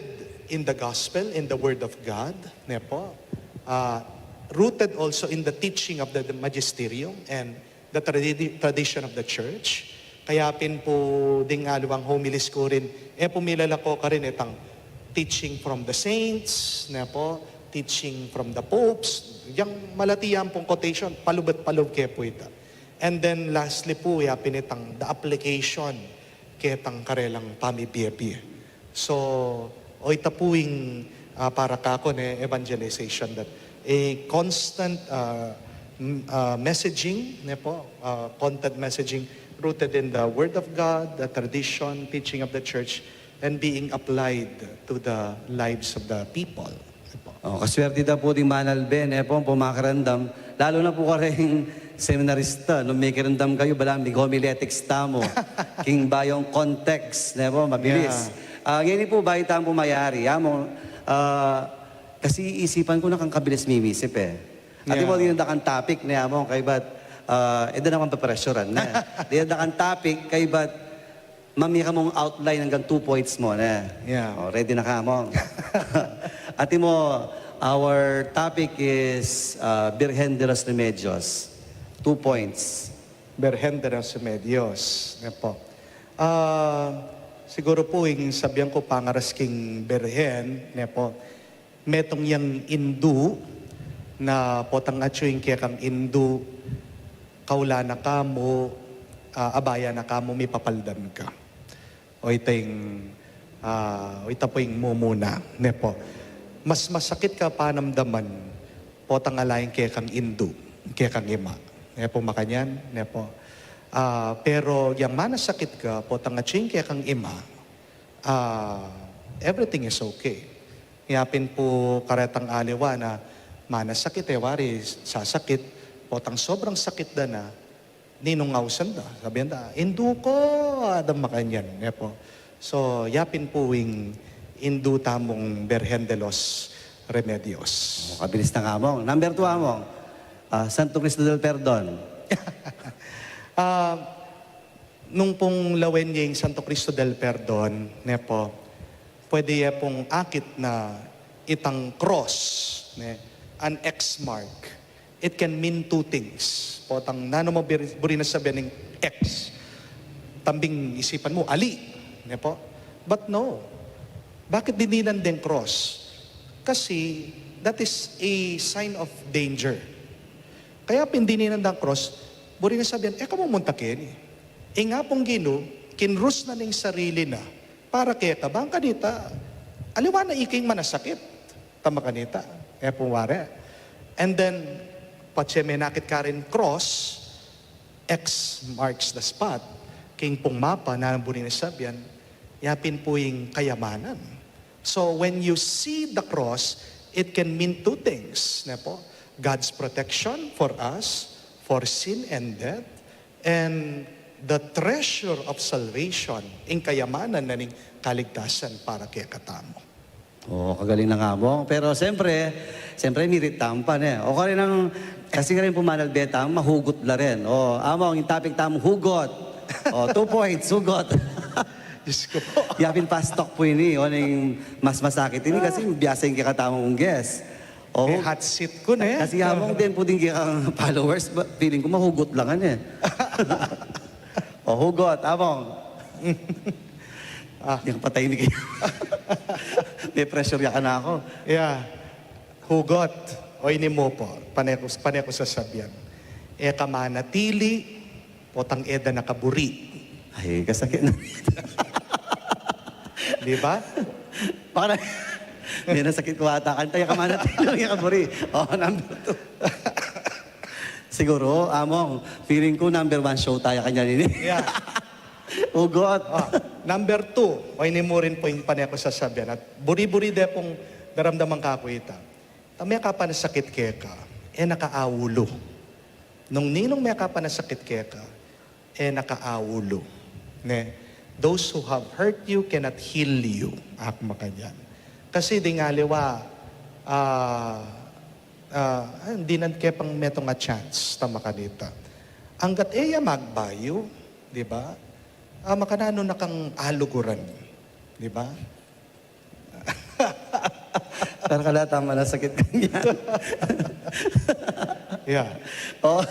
in the gospel, in the word of God, ne po? Uh, rooted also in the teaching of the, the magisterium and the tradi-, tradition of the church. Kaya pin pu ding aliwang homilies ku rin, e pu milalako karin itang teaching from the saints, ne po, teaching from the popes, yang malati yang pung quotation, palub at palub ke pu ita. And then lastly pu, ya pin itang the application ketang karelang pamibie-bie. So, o ita pu ing, ah, para kaku, ne, evangelization, that a constant, ah, m-, ah, messaging, ne po, ah, content messaging rooted in the Word of God, the tradition, teaching of the church, and being applied to the lives of the people. Ne po. O, kaswerte da pu ding manalbe, ne po, pumakaramdam. Lalu na pu kareng seminarista, nung mekiramdam kayu, bala, mig-homiletics tamu. King bayung context, ne po, mabilis. Yeah. Ah, ngeni pu, bayu tamu pu mayari, Among, ah, kasi isipan ku na kang kabilis mimisip, e. At imo, yeah, dinan da kang topic, ne, Among, kaybat, ah, e da naman pepresyuran, ne. Dinan da kang topic, kaybat, mamie ka mung outline anggang two points mu, ne? Yeah. O, ready na ka, Among? At imo, our topic is, uh, Birhen de los Remedios. Two points. Birhen de los Remedios, ne po? Ah, siguru pu ing sabian ku pangaras king Birhen, ne po? Metung yang indu na potang atyu ing kekang indu, kaula na ka mu, ah, abaya na ka mu, mipapaldan ka. O ita ing, ah, o ita pu ing mumuna, ne po. Mas masakit ka panamdaman potang ala ing kekang indu, kekang ima. Ne po, makanyan, ne po. Ah, pero yang manasakit ka potang atyu ing kekang ima, ah, everything is okay. Ya pin pu karetang aliwa na manasakit, e wari sasakit potang sobrang sakit da na, ninung ausan da, sabian da, "Indu ku," a da makanyan, ne po. So, ya pin pu ing indu tamung Birhen de los Remedios. O, kabilis na, Among. Number two, Among. Ah, Santo Cristo del Perdon. Ah, nung pung lawen ye ing Santo Cristo del Perdon, ne po, pwede ye pung akit na itang cross, ne, an X mark. It can mean two things. Potang nanu mu bir-, buri na sabian ning X? Tambing isipan mu, ali, ne po? But no. Bakit dininan deng cross? Kasi that is a sign of danger. Kaya pin dininan dang cross, buri na sabian, e ka mumunta keni. Ing Apung Ginu, kinrus na ning sarili na para keta, bang kanita, aliwa na ika ing manasakit. Tama kanita, e pu wari. And then, patse menakit karin cross, X marks the spot. King pung mapa, nanu buri na sabian, ya pin pu ing kayamanan. So when you see the cross, it can mean two things, ne po? God's protection for us, for sin and death, and the treasure of salvation, ing kayamanan na ning kaligtasan para kekatamu. O, kagaling na nga, Among. Pero siyempre, siyempre, mirit tampa, ne? O, karin ang, kasi karin pu manalbe tamu, mahugot la rin. O, Among, ing topic tamu, hugot. O, two points, hugot. Diyos ko po. Ya pin fast talk pu ini, o, ning mas masakit ini, kasi biasa ing kekatamung guest. O, e, hot seat ku, ne? Kasi Among, deng pu ding kekang followers, ba, feeling ku mahugot la ngan, e. O, hugot, Among. Ah. Yang patay ni kaya. May pressure ya kanaku. Yeah. Hugot. O ini mu pu, pane ku, pane ku sasabian. E ka manatili, potang e da na ka buri. Ay, kasakit na. Di ba? Baka na, yan ang sakit ku ata. Kanta ya ka manatili, ya ka buri. O, number two. Siguru, Among, feeling ku number one show taya kanyan ini. Yeah. Hugot. Ah, number two, o ini mu rin pu ing pane ku sasabian. At buri-buri de pung daramdaman kaku ita. Tang mekapanasakit keka, e na ka aulu. Nung ninung mekapanasakit keka, e na ka aulu. Ne? Those who have hurt you cannot heal you. Aku makanyan. Kasi ding aliwa, ah, ah, ay, dinan ke pang metung a chance, tama kanita. Anggat e ya magbayu, di ba? Ah, makananu na kang aluguran, di ba? Pero kala tama na sakit kanyan. Yeah. O,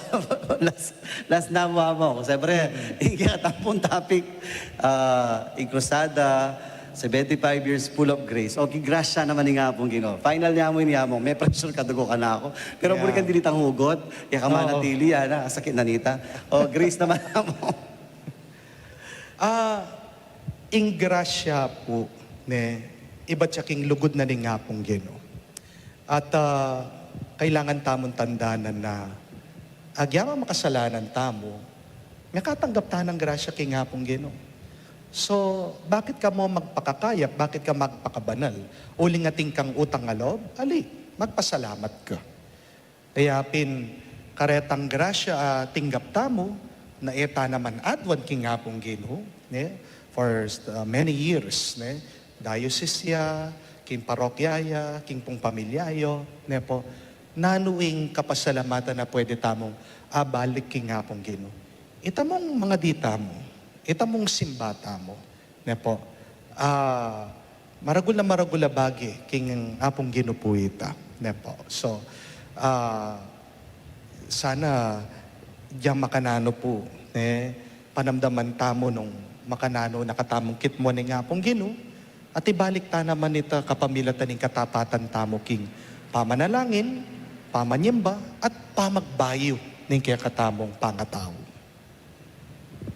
last, last na mu, Among. Siyempre, ing kekatamu pung topic, ah, ing Cruzada, seventy-five years full of grace. O, king grasya naman ning Apung Ginu. Final ne mu ini, Among. May pressure ka, dugu kanaku. Pero buri kang dili tang hugot, ya ka manatili, ana, sakit na nita. O, grace naman, Among. Ah, ing grasya pu, ne, ibat ya king lugud na ning Apung Ginu. At, ah, kailangan tamung tandanan na agyang makasalanan tamu, mekatanggap ta nang grasya king Apung Ginu. So, bakit ka mu magpakakayap, bakit ka magpakabanal? Uling atin kang utang a loob, ali, magpasalamat ka. Kaya pin, karetang grasya a tinggap tamu, na e ta naman aduan king Apung Ginu, ne? For, uh, many years, ne? Diocese ya, king parokya ya, king pung pamilya yo, ne pu? Nanu ing kapasalamatan a pwede tamung abalik king Apung Ginu? Itamung mangadi tamu, itamung simba tamu, ne pu? Ah, maragul na maragul a bage king Apung Ginu pu ita, ne pu? So, ah, sana dyang makananu pu, ne, panamdaman tamu nung makananu na katamung kitmu ning Apung Ginu, at ibalik ta naman ita kapamilatan ning katapatan tamu king pamanalangin, pamanyimba, at pamagbayu ning kekatamung pangatau.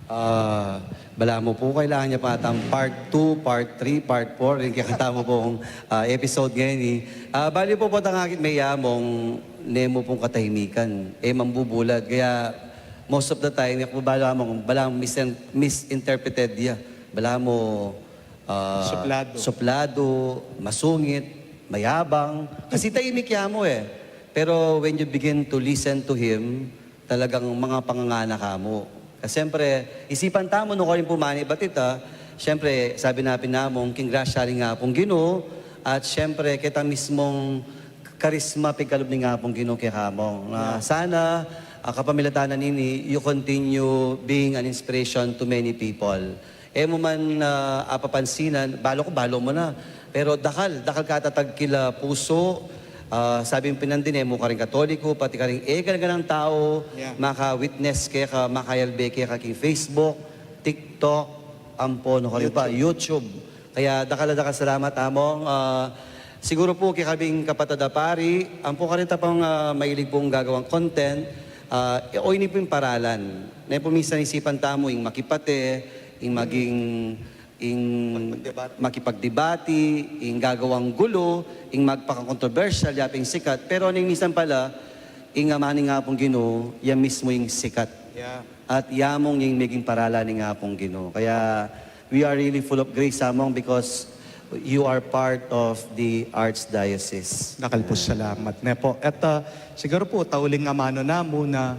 Ah, balamu pu, kailangan ya pa atang part two, part three, part four, ing kekatamu pung, ah, episode ngeni. Ah, bale pu, potang akit me, Among, ne mu pung katahimikan, e mambubulad. Kaya, most of the time, e ku balamu, balamu misin-, misinterpreted ya. Balamu, ah, supladu, masungit, mayabang. Kasi tahimik ya mu e. Pero when you begin to listen to him, talagang mangapanganga na ka mu. Kasi siyempre, isipan tamu nung karin pumani, ba't ita, siyempre, sabi na pin namu, king grasya ning Apung Ginu, at siyempre, keta mismung karisma pigkalub ning Apung Ginu kekamu. Na sana, ah, kapamilatan na nini, you continue being an inspiration to many people. E mu man, ah, apapansinan, balu ku, balu mu na. Pero dakal, dakal kata tagkil a pusu, ah, sabi pin nandin, e mu karing Katoliko, pati karing e gana-ganang tau, maka-witness keka, makayalbe keka king Facebook, TikTok, ampo, nu karin pa, YouTube. Kaya dakal a dakal a salamat, Among. Ah, siguru pu, kekabing kapatad a pari, ampo karin ta pang, ah, mailig pung gagawang content, ah, e, o ini pung paralan. Ne pu, minsan isipan tamu, ing makipate, ing maging, ing makipagdebati, ing gagawang gulu, ing magpakakontrobersyal, ya pin sikat. Pero ning minsan pala, ing Ama ning Apung Ginu, ya mismu ing sikat. Yeah. At ya mu ing meging paralan ning Apung Ginu. Kaya, we are really full of grace, Among, because you are part of the Archdiocese. Dakal pung salamat, ne pu. At, ah, siguru pu, tauling amanu namu na,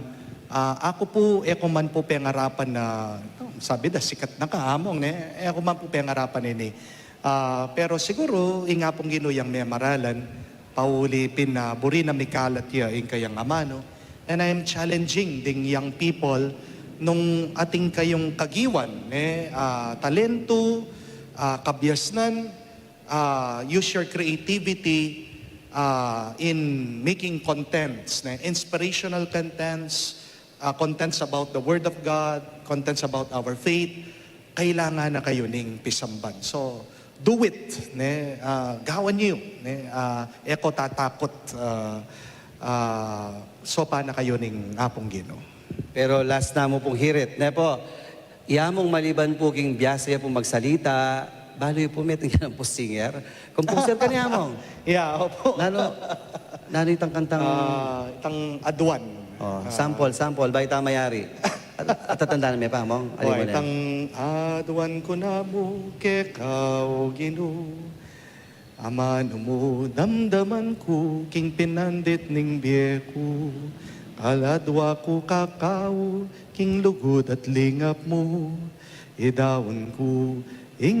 ah, aku pu, e ku man pu pengarapan na, sabi da, sikat na ka, Among, ne? E ku man pu pengarapan ini. Ah, pero siguru, ing Apung Ginu yang memaralan, pauli pin na buri na mikalat ya ing kayang amanu. And I am challenging ding young people, nung atin kayung kagiwan, ne, ah, talentu, ah, kabiasnan, ah, use your creativity, ah, in making contents, ne, inspirational contents, ah, contents about the Word of God, contents about our faith, kailangan na kayu ning pisamban. So, do it, ne? Ah, gawan yu, ne? Ah, e ko tatakut, ah, ah, sopan na kayu ning Apung Ginu. Pero last na mu pung hirit, ne po? Iya mung maliban pu king biasa ya pung magsalita, balu yu pu metung ya pung singer. Composer ka ne, Among? Ya, opo. Nanu, nanu itang kantang Ah, itang aduan. Oh, Ah. sample, sample, bayu ta mayari. At, atatandaan me pa, Among? Aliwan na. Itang aduan ku na mu keka, o Ginu. Amanu mu, damdaman ku king pinandit ning bie ku. Kaladua ku kakau king lugud at lingap mu. Idaun ku ing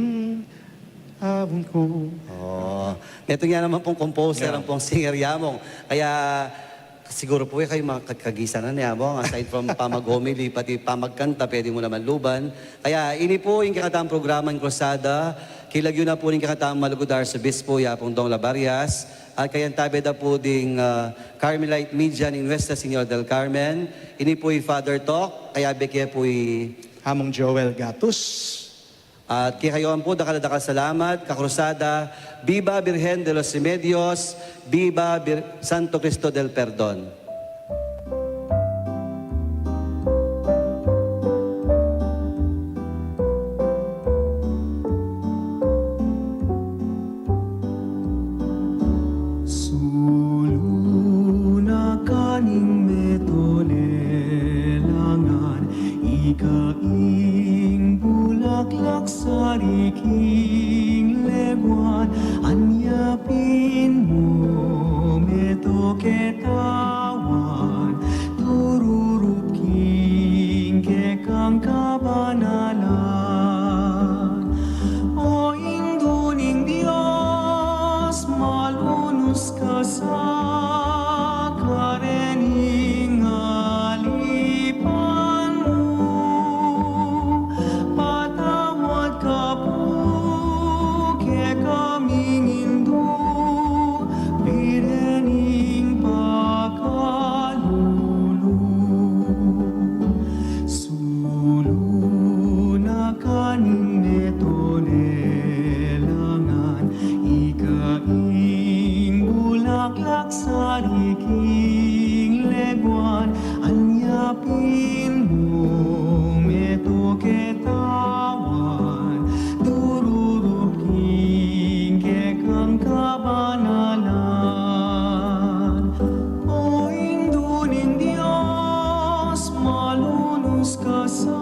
aun ku. Oh, metung ya naman pung composer, Yeah. ampong singer ya, Among. Kaya siguru pu e kayu makakagisanan, ne, Among, aside from pamag-homily, pati pamagkanta, pwede mu naman luban. Kaya ini pu ing kekatang programang Krusada, kilagyu na pu ning kekatang malugud a Arsobispo, ya pung Dong Labarias, at kayantabe da pu ding, ah, Carmelite Media ning Nuestra Señora del Carmen. Ini pu i Father Tok, kayabe ke pu i Among Joel Gatus. At kekayu man pu, dakal a dakal a salamat, kakrusada. Viva Virgen de los Remedios, viva Vir-, Santo Cristo del Perdon. Sulu na ka ning meto lelangan, ika ing bulaklak sari king leguan, anyapin mu meto ketawan, tururup king kekang kabanalan. O Indu ning Dios, malunus ka sa karening alipan mu, patawad ka pu kekaming Indu, pire ning pakalulu. Sulu na ka ning meto lelangan, ika ing bulaklak sari king leguan, anyapin mu meto ketawan, tururup king kekang kabanalan. O Indu ning Dios, malunus ka sa